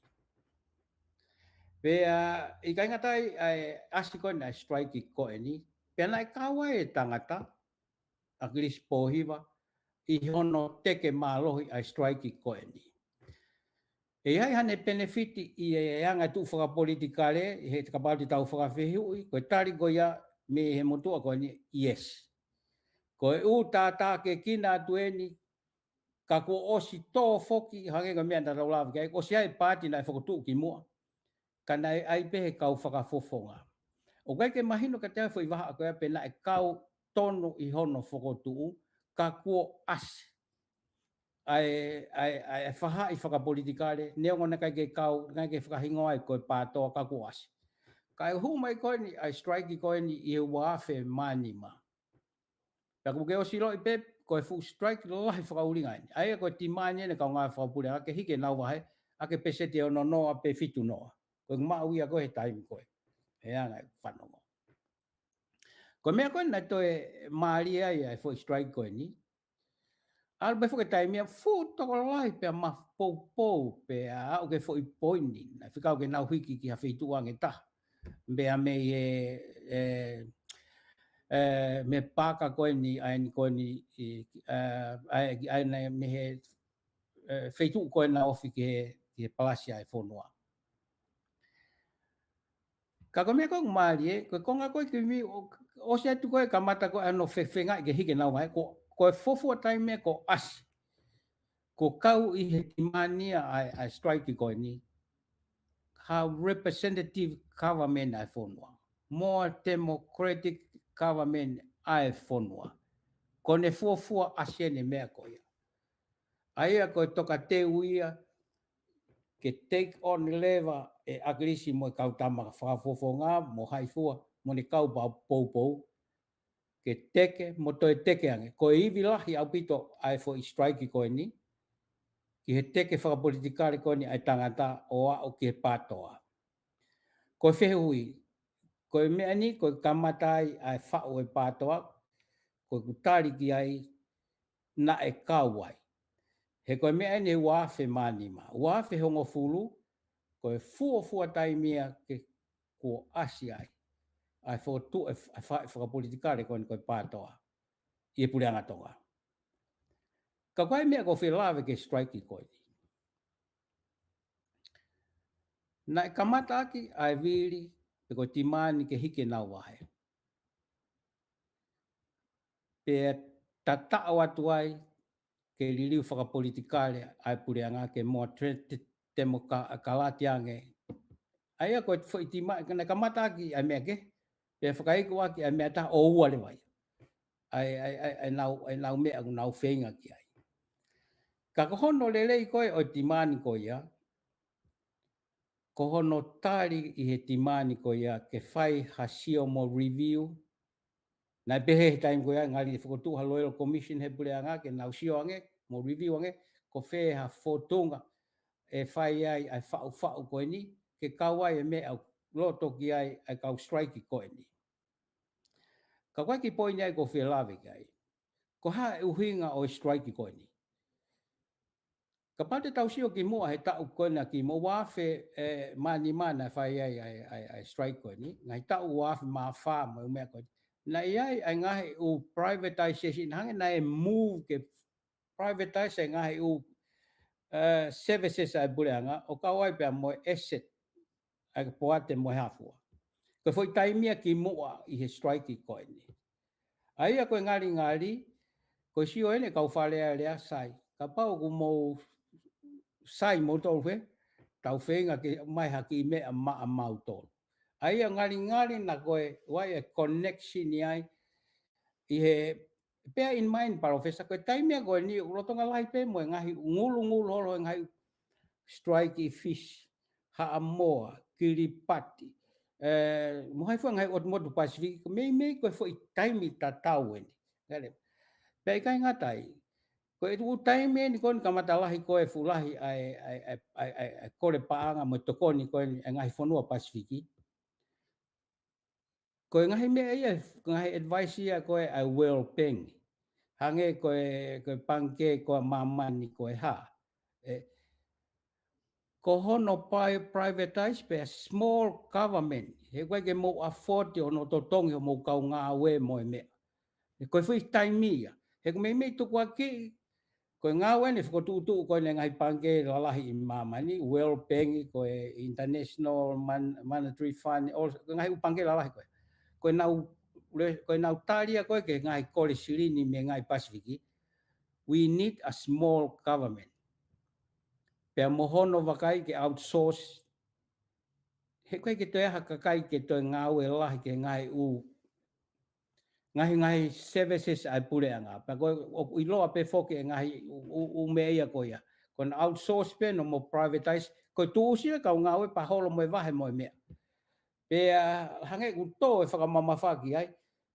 Pea, ē, ʻikai ngata ai, ʻa e ʻasi ko ena e strike ko eni. Pea naʻe kau ai e tangata, ʻAkilisi Pōhiva, ʻi hono teke mālohi ʻa e strike ko eni. ʻE ʻi ai haʻane penefiti ʻi he anga e tuʻu fakapolitikale, he kapau te tau fakafehuʻi, ko e tali ko ia mei he motuʻa ko eni, yes. Ko e ʻū tātākiekina atu eni, ka kuo ʻosi tō foki, hangē ko e meʻa naʻa tau lave ki ai, ʻosi ʻi ai e paati naʻe fokotuʻu kimuʻa. Ka naʻe ʻai pē he kau fakafofonga. ʻOku ʻikai ke mahino kiate au e foʻi vahaʻa ko ia pe naʻe kau tonu ʻi hono fokotuʻu, ka kuo ʻasi ʻa e, ʻa e, ʻa e faʻahi fakapolitikale, neongo naʻe ʻikai ke kau, naʻe ʻikai ke fakahingoa ai ko e PATOA ka kuo ʻasi. Kae hū mai ko eni ʻa e strike ko eni ʻi he ua afe mā nima. Pea kuo ke ʻosi ʻiloʻi pē, ko e fuʻu strike lahi fakaʻuhinga eni. ʻA ia ko e demand eni ʻa e kau ngāue fakapuleʻanga ke hiki ʻenau vahe, ʻa e peseti ʻe ono noa pe fitu noa. Ko e maʻu ia ko ē he taimi ko ē. He anga e fanongo. Ko e meʻa ko ē naʻe toe mālie ai ʻa e foʻi strike ko eni. ʻAlu pē foki e taimi ia fuʻu tokolahi pea mapoupou pea aʻu ki he foʻi poini. Naʻe fekau ke nau hiki ki ha feituʻu ange taha. Pea mei he, e, e, mei he paaka ko eni, ʻa eni ko eni, ʻi, e, ʻa e, ʻa eni mei he, e, feituʻu ko ena ofi ki he, ki he palasi ʻa e fonua. Ka ko e meʻa ko ē ʻoku mālie, ko e konga ko ē ki mui, ʻo, ʻosi atu ko ē kamata ko ē ʻa hono fefengaʻi ke hiki ʻenau vahe, ko, ko e fuofua taimi ia kuo ʻasi. Kuo kau ʻi he demand ia ʻa e, ʻa e strike ko eni. Ha representative government ʻa e fonua. More democratic government ʻa e fonua. Ko ʻene fuofua ʻasi eni e meʻa ko ia. ʻA ia ko e tokateu ia, ke take on leva ʻe ʻAkilisi mo e kau tama fakafofonga, mo hai fua, mo ʻene kau pau poupou, ke teke, mo toe teke ange. Ko e ivi lahi ʻaupito ʻa e foʻi strike ko eni, ki he teke fakapolitikale ko eni ʻa e tangata ʻo aʻu ki he PATOA. Ko e fehuʻi, ko e meʻa ni, ko e kamata ai ʻa e faʻu e PATOA, ko ʻeku tali ki ai, naʻe kau ai. He ko e meʻa eni he ua afe mā nima. Ua afe hongofulu, ko e fuofua taimi ia ke kuo ʻasi ai. ʻA e fokotuʻu e fa-, e faʻahi fakapolitikale ko eni ko e PATOA. ʻI he Puleʻanga Tonga. Ka ko e meʻa ʻoku ou fie lave ki he strike ko eni. Naʻe kamata ʻaki ʻa e vili, pe ko e demand ke hiki ʻenau vahe. Pea tataʻo atu ai ke liliu fakapolitikale ʻa e puleʻanga ke more te-, te-, temokalati ange. ʻA ia ko e foʻi demand, ka naʻe kamata ʻaki ʻa e meʻa kehe, pea fakaiku ʻaki ʻa e meʻa taha ʻo ua leva ia. ʻA e, ʻa e, ʻa e, ʻa e nau, ʻa e nau meʻa ʻoku nau feinga ki ai. Ka ko hono lelei ko ē ʻo e demand ko ia, ko hono tali ʻi he demand ko ia ke fai ha sio mo review. Naʻe pehē he taimi ko ia, ngali fokotuʻu ha Royal Commission he puleʻanga ke nau sio ange, mo review ange, ko fē ha fōtunga ʻe fai ai ʻa e faʻufaʻu ko eni, ke kau ai e meʻa ʻoku loto ki ai ʻa e kau strike ko eni. Ka ko e kiʻi poini ia ʻoku ou fie lave ki ai. Ko e hā e ʻuhinga ʻo e strike ko eni. Kapau te tau sio kimuʻa he taʻu ko ena kimuʻa ua afe, e, mā nima naʻe fai ai ʻa e, ʻa e, ʻa e strike ko eni. Ngaahi taʻu ua afe mā fā mo e meʻa ko eni. Naʻe ʻi ai ʻa e ngaahi ʻū privatization hangē naʻe move ke privatize e ngaahi ʻū, e, services ʻa e puleʻanga, ʻo kau ai pea mo e asset ʻa e poate mo e hā fua. Ko e foʻi taimi ia kimuʻa ʻi he strike ko eni. ʻA ia ko e ngalingali, ko e sio eni kau Fale Alea sai. Kapau ʻoku mou sai moutolu he, tau feinga ke mai ha kiʻi meʻa maʻa mautolu. ʻA ia ngalingali naʻa ko e ʻoku ʻi ai e connection ʻi ai, ʻi he, bear in mind, Palōfesa, ko e taimi ia ko eni ʻoku lolotonga lahi pē mo e ngaahi ngulungulu holo e ngaahi strike ʻi Fisi, Haʻamoa, Kiripati, e, mo hai fua ngaahi ʻotu motu Pasifiki, ko e meimei ko e foʻi taimi tatau eni. Ngale. Pea ʻikai ngata ai. Ko e tuʻu taimi eni ko eni kamata lahi ko e fuʻu lahi ʻa e, ʻa e, ʻa e, ʻa e, ʻa e, ʻa e kole paʻanga mo e tokoni ko eni e ngaahi fonua Pasifiki. Ko e ngaahi meʻa ia, ngaahi advice ia ko e ʻa e World Bank. Hangē ko e, ko e pangikē ko ē ʻa māmani ko e hā. E, ko hono pai privatize pē ʻa e small government. He ʻoku ʻikai ke mou afford ʻo hono totongi homou kau ngāue mo e meʻa. He ko e foʻi taimi ia. He ʻoku meimei tukuakiʻi, ko e ngāue eni fokotuʻutuʻu ko eni e ngaahi pangikē lalahi ʻi māmani, World Bank, ko e International Mon-, Monetary Fund, all, ko e ngaahi ʻū pangikē lalahi ko ē. Ko ʻenau, ko ʻenau tali ia ko ē ki he ngaahi kole silini mei he ngaahi Pasifiki. We need a small government. Pea mo hono vakai ke outsource he ʻoku ʻikai ke toe ʻi ai ha kakai ke toe ngāue lahi ki he ngaahi ʻū, ngaahi, ngaahi services ʻa e puleʻanga. Pea ko e, ʻoku ʻiloa pē foki e ngaahi ʻū, ʻū, ʻū meʻa ia ko ia. Ko ʻena outsource pē ʻo mo privatize, ko e tuʻusi e kau ngāue pea holo mo e vahe mo e meʻa. Pea hangē ʻoku tō e fakamamafa ki ai,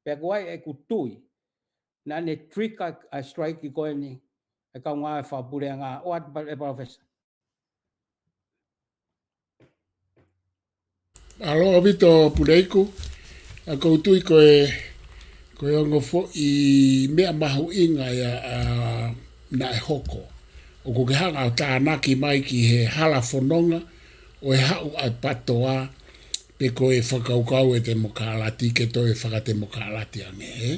pea ko ia ʻeku tui naʻa ne trigger ʻa e strike ko eni, e kau ngāue fakapuleʻanga, ʻoatu pē ʻe Professor. Mālō ʻaupito Puleiku, ʻa ʻoku ou tui ko e, ko e ongo foʻi meʻa mahuʻinga ia ʻa naʻe hoko. ʻOku ke hanga ʻo tānaki mai ki he hala fononga, ʻo e haʻu ʻa e PATOA, pe ko e fakakaukau e temokalati ke toe fakatemokalati ange, ē?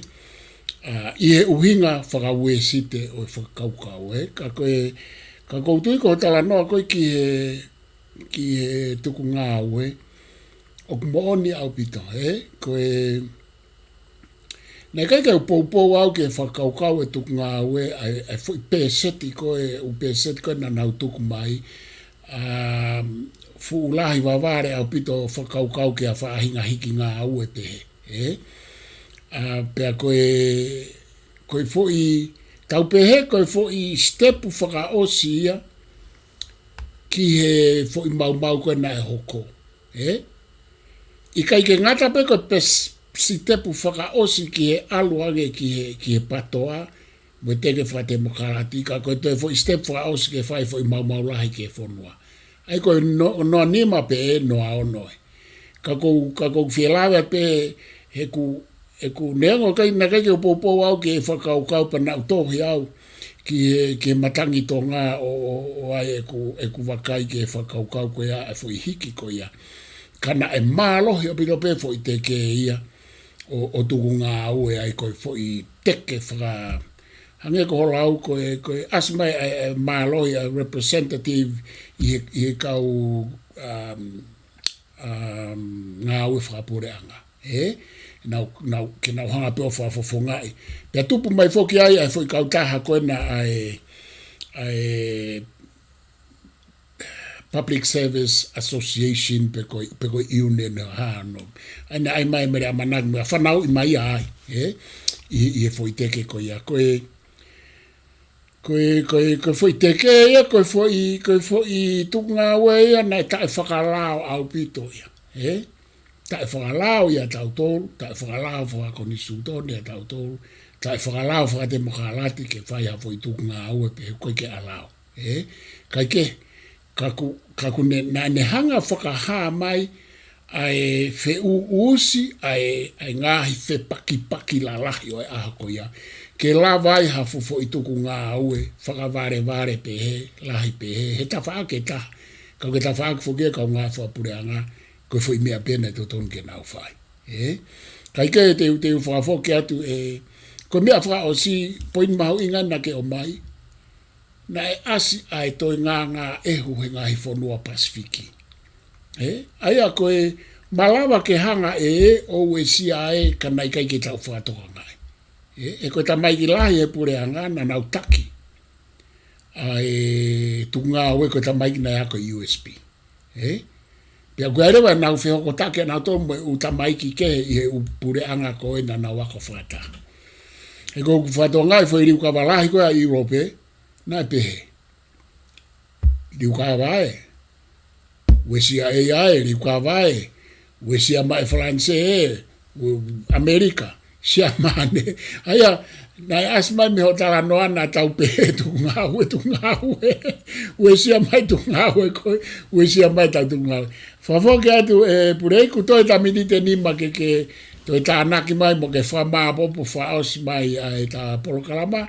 ʻA, ʻi he ʻuhinga faka-Uēsite ʻo e fakakaukau, ē? Ka ko e, ka ʻoku ou tui ko e talanoa ko ē ki he, ki he tukungāue, ʻoku moʻoni ʻaupito, ē? Ko e, naʻe ʻikai ke u poupou au ki he fakakaukau e tukungāue, ʻa e, ʻa e foʻi pēseti ko e, ʻū pēseti ko ē naʻa nau tuku mai, ʻa, fuʻu lahi vavale ʻaupito fakakaukau ki ha faʻahinga hiki ngāue pehē, ē? ʻA, pea ko e, ko e foʻi, tau pehē ko e foʻi sitepu fakaʻosi ia ki he foʻi maumau ko ē naʻe hoko, ē? ʻIkai ke ngata pē ko e pē s-, sitepu fakaʻosi ki he ʻalu ange ki he, ki he PATOA, mo e teke fakatemokalati, ka ko e toe foʻi sitepu fakaʻosi ke fai foʻi maumau lahi ki he fonua. ʻA ia ko e no-, noa nima pē ē, noa ono ē. Ka ʻoku ou, ka ʻoku ou fie lave pē he ʻoku, he ʻoku neongo ʻikai, naʻe ʻikai ke u poupou au ki he fakakaukau pea naʻa ku tohi au ki he, ki he Matangi Tonga ʻo, ʻo, ʻo ʻai ʻeku, ʻeku vakai ki he fakakaukau ko ia, e foʻi hiki ko ia. Ka naʻe mālohi ʻaupito pē foʻi teke ia ʻo, ʻo tukungāue ai ko e foʻi teke faka-, hangē ko hoʻo lau ko e, ko e ʻasi mai e, e mālohi ʻa e representative ʻi he, ʻi he kau, um, um, ngāue fakapuleʻanga. Ē? Nau, nau, ke nau hanga pē ʻo fakafofongaʻi. Pea tupu mai foki ai, ʻa e foʻi kautaha ko ena ʻa e, ʻa e Public Service Association pe ko e, pe ko e union ʻo hano. ʻA ia naʻe ʻai mai mele ʻamanaki mo e fanauʻi mai ai, ē? ʻI, ʻi he foʻi teke ko ia. Ko e, ko e, ko e, ko e foʻi teke ia, ko e foʻi, ko e foʻi tukungāue ia naʻe taʻefakalao ʻaupito ia, ē? Taʻefakalao ia tautolu, taʻefakalao fakakonisitūtone ia tautolu, taʻefakalao fakatemokalati ke fai ha foʻi tukungāue pe ko e ke alao, ē? Kae kehe, ka ʻoku, ka ʻoku ne, naʻa ne hanga fakahā mai ʻa e feʻuʻusi, ʻa e, ʻa e ngaahi fepakipaki lalahi ʻo e ʻaho ko ia. Ke lava ai ha fuʻu foʻi tukungāue, fakavalevale pehē, lahi pehē, he tafaʻaki ʻe taha. Ka ʻoku ke tafaʻaki foki e kau ngāue fakapuleʻanga, ko e foʻi meʻa pē naʻe totonu ke nau fai. Ē? Kae kehe te u, te u fakafoki atu ē, ko e meʻa fakaʻosi, poini mahuʻinga naʻa ke ʻomai, naʻe ʻasi ʻa e toe ngāngāʻehu he ngaahi fonua Pasifiki. Ē? ʻA ia ko e malava ke hanga ʻe ʻo Uēsia ē ka naʻe ʻikai ke tau fakatokangaʻi. Ē? Ē ko e tamaiki lahi e puleʻanga naʻa nau taki ʻa e tukungāue ko e tamaiki naʻe ako ʻi U S P. Ē? Pea ko e leva naʻa nau fehokotaki ʻa nautolu mo e ʻū tamaiki kehe ʻi he ʻū puleʻanga ko ē naʻa nau ako fakataha. Ē ko ʻeku fakatokangaʻi foʻi liukava lahi ko ē ʻa ʻIulope, naʻe pehē. Liukava ē. Uēsia ē ia ē, liukava ē. Uēsia mai Falanisē ē, ʻo ʻAmelika, Siamane. ʻA ia, naʻe ʻasi mai mei hoʻo talanoa naʻa tau pehē tukungāue, tukungāue. Uēsia mai tukungāue ko ē, uēsia mai tau tukungāue. Fakafoki atu ē Puleiku, toe ta miniti ʻe nima ke, ke toe tānaki mai mo ke fakamāʻopoʻopo fakaʻosi mai ʻa e ta polokalama,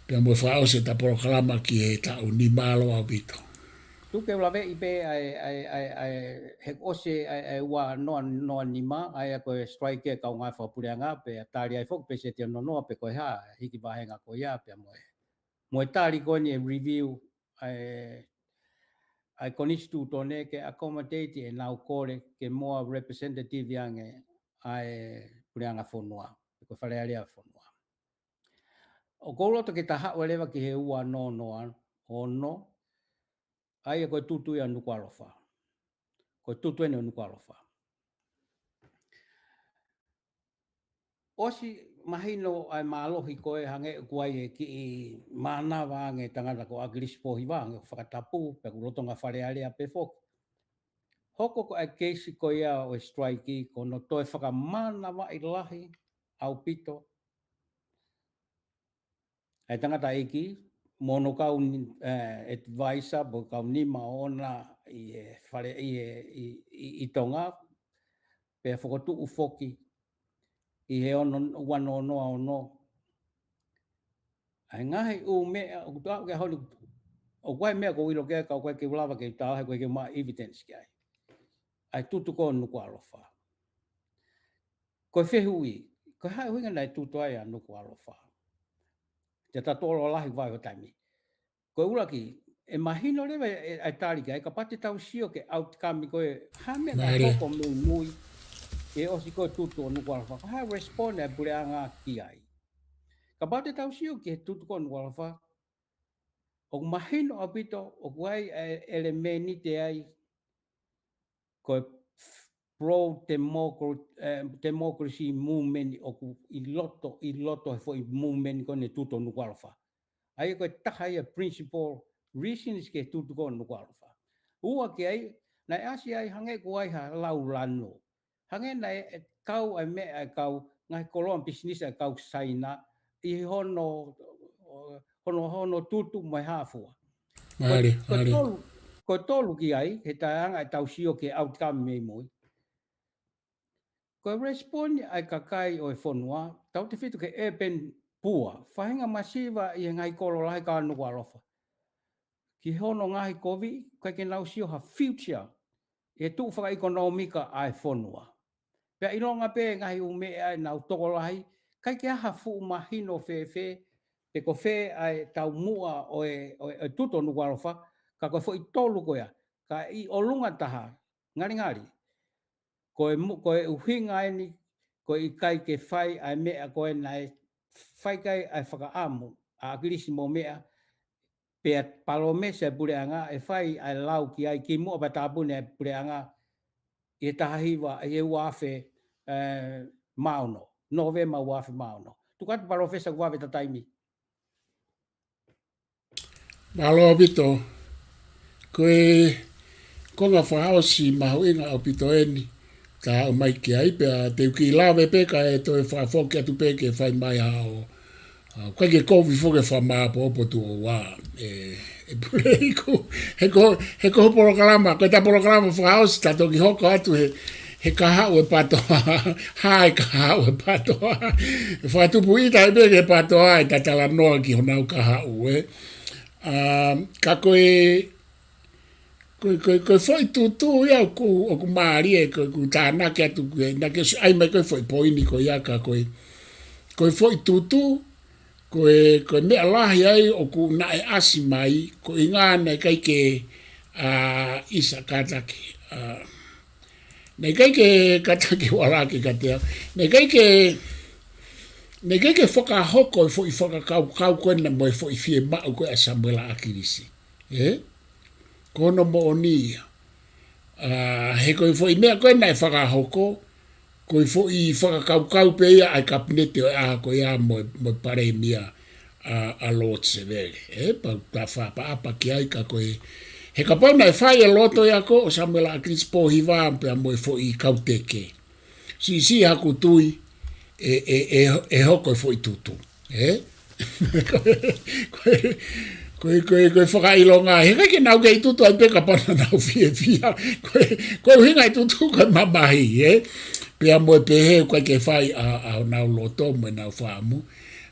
pea mo e fakaʻosi e ta polokalama ki he taʻu ni, mālō ʻaupito. Tuku ke u laveʻi pē ʻa e, ʻa e, ʻa e, ʻa e, he ʻosi ʻa e, ʻa e ua noa, noa nima, ʻa ia ko e strike e kau ngāue fakapuleʻanga, pea tali ai foki pē Seti ʻo nonoa pe ko e hā, hiki vāhenga ko ia, pea mo e. Mo e tali ko eni e review, ʻa e, ʻa e konisitūtone ke accommodate ʻenau kole ke more representative ange ʻa e puleʻanga fonua, pe ko e Fale Alea fonua. ʻOku ou loto ke ta haʻu leva ki he ua noa noa ono, ʻa ia ko e tutu ia Nukuʻalofa. Ko e tutu eni ʻo Nukuʻalofa. ʻOsi mahino ʻa e mālohi ko ē hangē ʻoku ʻi ai e kiʻi mānava ange tangata ko ʻAkilisi Pōhiva ange ʻo fakatapu, pea ʻoku lolotonga Fale Alea pē foki. Hoko ko e keisi ko ia ʻo e strike ko hono toe fakamānavaʻi lahi ʻaupito ʻa e tangataʻeiki, mo hono kau ni-, eh, advisor, mo e kau nima ʻoʻona ʻi he fale, ʻi he, ʻi, ʻi, ʻi Tonga, pea fokotuʻu foki ʻi he ono, ua noa noa ono. ʻA e ngaahi ʻū meʻa, ʻoku tau ke holi, ʻoku ʻi ai e meʻa ʻoku ou ʻilo ki ai, ka ʻoku ʻikai ke u lava ke u tau, he ʻoku ʻikai ke u maʻu evidence ki ai. ʻA e tutu ko ē ʻo Nukuʻalofa. Ko e fehuʻi, ko e hā e ʻuhinga naʻe tutu ai ʻa Nukuʻalofa? Te ta tolo lahi vai ho taimi. Ko e ʻuluaki, ʻe mahino leva e, e, ʻa e tali ki ai, kapau te tau sio ki he outcome ko ē, hā e meʻa naʻe hoko mei mui, ʻi he ʻosi ko ē tutu ʻo Nukuʻalofa, ko e hā e respond ʻa e puleʻanga ki ai. Kapau te tau sio ki he tutu ko ē ʻo Nukuʻalofa, ʻoku mahino ʻaupito, ʻoku ʻi ai e, ʻelemēniti ai, ko e pro-democra-, eh, democracy movement ʻoku ʻi loto, ʻi loto he foʻi movement ko eni ʻo e tutu ʻo Nukuʻalofa. ʻA ia ko e taha ia e principal reasons ki he tutu ko ē ʻo Nukuʻalofa. Ua ki ai, naʻe ʻasi ai hangē ʻoku ʻi ai ha lau lanu. Hangē naʻe kau ʻa e meʻa ʻa e kau ngaahi koloa pisinisi ʻa e kau Saina ʻi hono, hono, hono tutu mo e hā fua. Ko e, ko e tolu, ko e tolu ki ai, he taimi ʻoku tau sio ki he outcome mei mui. Ko e respond ʻa e kakai ʻo e fonua, tautefito ki he urban poor, faʻahinga masiva ʻi he ngaahi kolo lahi ko ē ʻo Nukuʻalofa. Ki hono ngaahi kovi, ʻikai ke nau sio ha future, ʻi he tuʻu fakaʻekonōmika ʻa e fonua. Pea ʻilonga pē ngaahi ʻū meʻa ʻa ʻenau tokolahi, ʻikai ke ʻi ai ha fuʻu mahino fēfē, pe ko fē ʻa e taumuʻa ʻo e, ʻo e, ʻo e tutu ʻo Nukuʻalofa, ka ko e foʻi tolu ko ia, ka ʻi ʻolunga taha, ngalingali. Ko e mu-, ko e ʻuhinga eni, ko e ʻikai ke fai ʻa e meʻa ko ē naʻe fai ki ai ʻa e fakaʻamu, ʻa ʻAkilisi mo meʻa, pea palōmesi ʻa e puleʻanga, ʻe fai ʻa e lau ki ai kimuʻa pea tāpuni ʻa e puleʻanga, ʻi he taha hiva, ʻi he ua afe, eh, mā ono, Nōvema ua afe mā ono. Tuku atu Palōfesa ʻoku vave ta taimi. Mālō ʻaupito. Ko e konga fakaʻosi mahuʻinga ʻaupito eni, ta haʻu mai ki ai pea te u kiʻi lave pē kae toe fakafoki atu pē ke fai mai haʻo, ʻa, ʻikai ke kovi foki e fakamāʻopoʻopo tuʻo ua. ʻE, ʻe Puleiku, he ko, he ko ho polokalama, ko ʻeta polokalama fakaʻosi ta toki hoko atu he, he kahaʻu e PATOA, hā e kahaʻu e PATOA. ʻE fakatupu ʻita ai pē ki he PATOA ʻeta talanoa ki honau kahaʻu, ē. ʻA, ka ko e, ko e, ko e, ko e foʻi tutu ia ʻoku, ʻoku mālie, ko e, ʻoku tānaki atu, ko e, naʻa ke ʻosi ʻai mai ko e foʻi poini ko ia ka ko e, ko e foʻi tutu, ko e, ko e meʻa lahi ai ʻoku naʻe ʻasi mai, ko e ʻuhinga naʻe ʻikai ke, ʻa, ʻisa kātaki, ʻa, naʻe ʻikai ke kātaki wala ke katea. Naʻe ʻikai ke, naʻe ʻikai ke fakahoko e foʻi fakakaukau ko ena mo e foʻi fiemaʻu ko ē ʻa Samuela ʻAkilisi. Ē? Ko hono moʻoni ia. ʻA, he ko e foʻi meʻa ko ē naʻe fakahoko, ko e foʻi fakakaukau pē ia ʻa e kapineti ʻo e ʻaho ko ia mo, mo e palēmia ʻa, ʻa Lord Sevele. Ē, pea ta fakaʻapaʻapa ki ai ka ko e, he kapau naʻe fai e loto ia ko ē ʻo Samuela ʻAkilisi Pōhiva pea mo e foʻi kau teke. Siʻisiʻi haku tui, ʻe, ʻe, ʻe, ʻe hoko e foʻi tutu. Ē? Ko e, ko e, ko e, ko e fakaʻilonga, he ʻikai ke nau kei tutu ai pē kapau naʻa nau fiefia. Ko e, ko e ʻuhinga e tutu ko e mamahi, ē? Pea mo e pehē ʻoku ʻikai ke fai ʻa, ʻa honau loto mo ʻenau fakaʻamu.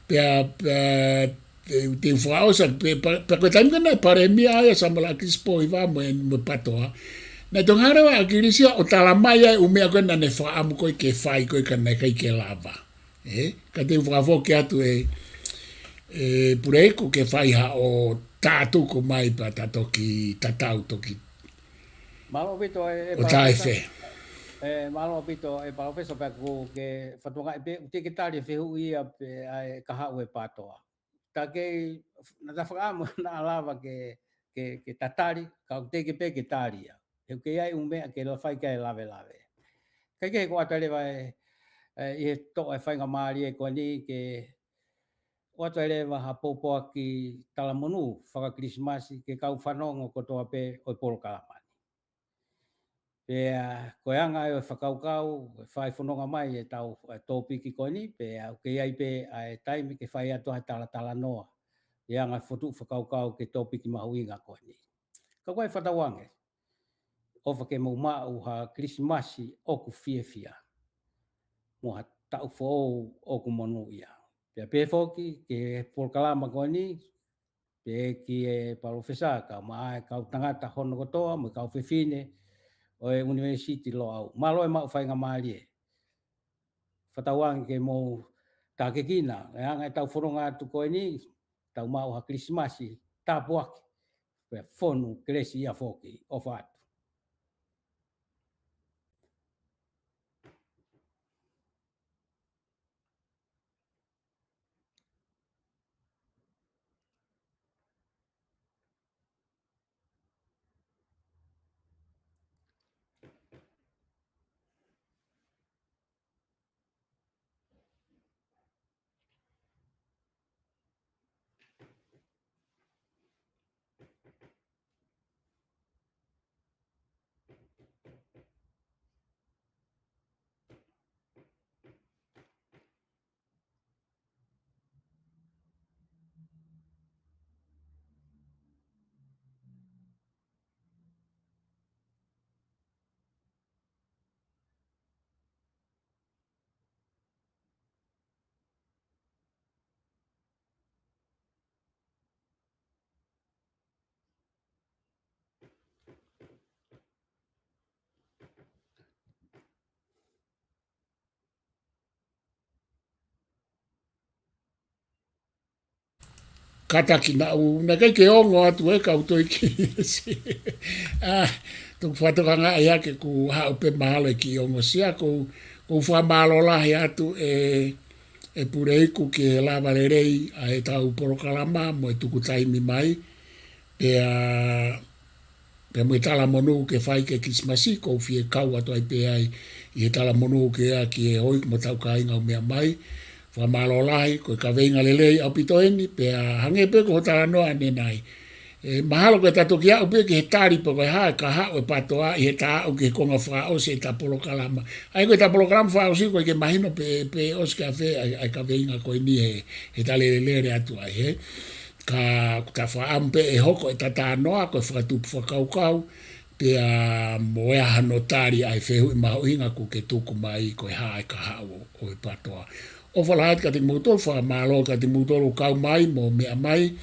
Pea, pea, te, te u fakaʻosi, pe, pe, pe ko e taimi ko ē naʻe palēmia ai ʻa Samuela ʻAkilisi Pōhiva mo e, mo e PATOA. Naʻe toki hanga ʻa ʻAkilisi ia ʻo tala mai ʻa e ʻū meʻa ko ē naʻa ne fakaʻamu ko ē ke fai ko ē ka naʻe ʻikai ke lava. Ē, ka te u fakafoki atu ē, ē, Puleiku ke fai haʻo tātuku mai pea ta toki tatau toki. Mālō ʻaupito ē, ē, ʻo Palōfesa. Taefe. Ē, mālō ʻaupito ē, Palōfesa, pea ʻoku ke fakatokangaʻi pē, teʻeki ke tali e fehuʻi ia pe ʻa e kahaʻu e PATOA. Ta kei, naʻa ta fakaʻamu naʻa lava ke, ke, ke tatali, ka ʻoku teʻeki pē ke tali ia. He ʻoku ʻi ai e ʻū meʻa ke lava fai ki ai e lavelave. Kae kehe, ko e ʻata leva e, e, ʻi he toʻo e faingamālie ko eni ke ʻoatu leva ha pōpoaki talamonū faka-Kilisimasi ki he kau fanongo kotoa pē ʻo e polokalama ni. Pea ko e anga ʻo e fakakaukau, ʻe fai fononga mai ʻetau, e, tōpiki ko eni, pea ʻoku ʻi ai pē ʻa e taimi ke fai atu ai ha talatalanoa ʻi he anga e fokotuʻu fakakaukau ki he tōpiki mahuʻinga ko eni. Ka ko e fakatauange, ʻofa ke mou maʻu ha Kilisimasi ʻoku fiefia, mo ha taʻu foʻou ʻoku monūʻia. Pea pehē foki ki he polokalama ko eni, pea ki he palōfesa, kae ʻumaʻā e kau tangata hono kotoa, mo e kau fefine ʻo e ʻUnivēsiti Loʻau. Mālō e maʻu faingamālie. Fakatauange ke mou tākiekina e anga ʻetau fononga atu ko eni, tau maʻu ha Kilisimasi tāpuaki, pea fonu kelesi ia foki. ʻOfa atu. Kātaki, naʻa ʻikai ke ongo atu e kau toi ki. ʻA, tuku fakatokangaʻi ake kuo haʻu pē mahalo e kiʻi ongosia. ʻOku ou, ʻoku ou fakamālō lahi atu e, e Puleiku ki he lava lelei ʻa ʻetau polokalama mo e tuku taimi mai. Pea pea mo e talamonū ke fai ki he Kilisimasi, ʻoku ou fie kau atu ai pē ai ʻi he talamonū ki he, ki he houʻeiki mo hotau kāinga ʻoku meʻa mai. Fakamālō lahi, ko e kaveinga lelei ʻaupito eni, pea hangē pē ko hoʻo talanoa ʻanenai. ʻE, mahalo ko ʻeta toki aʻu pē ki he tali pe ko e hā e kahaʻu e PATOA ʻi heʻeta aʻu ki he konga fakaʻosi ʻeta polokalama. ʻA ia ko ʻeta polokalama fakaʻosi ʻoku ʻikai ke mahino pe, pe ʻosi ki fē ʻa e, ʻa e kaveinga ko eni he, he tali lelei atu ai, hē. Ka ʻoku ta fakaʻamu pē ʻe hoko ʻeta talanoa ko e fakatupu fakakaukau, pea mo e hā hano tali ʻa e fehuʻi mahuʻinga ʻoku ke tuku mai ko e hā e kahaʻu ʻo e PATOA. ʻOfa lahi atu kiate kimoutolu, fakamālō kiate kimoutolu kau mai mo meʻa mai,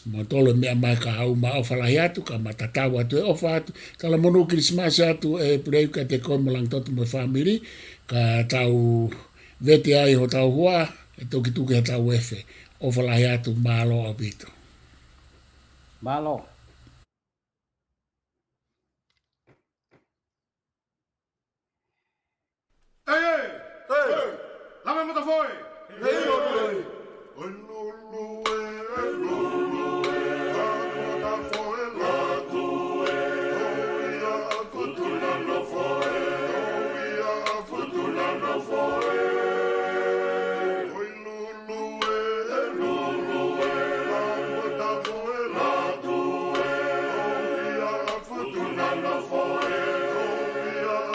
kimoutolu meʻa mai kahaʻu, ma ʻofa lahi atu, ka ma tatau atu e ʻofa atu, talamonū Kilisimasi atu e Puleiku kiate koe mo Langitoto mo e fāmili, ka tau vete ai hotau hua, ʻe toki tuku hotau efe. ʻOfa lahi atu, mālō ʻaupito. Mālō. ʻEi, ʻei, ʻei, lama mata foe. ʻEi, ʻei, ʻei.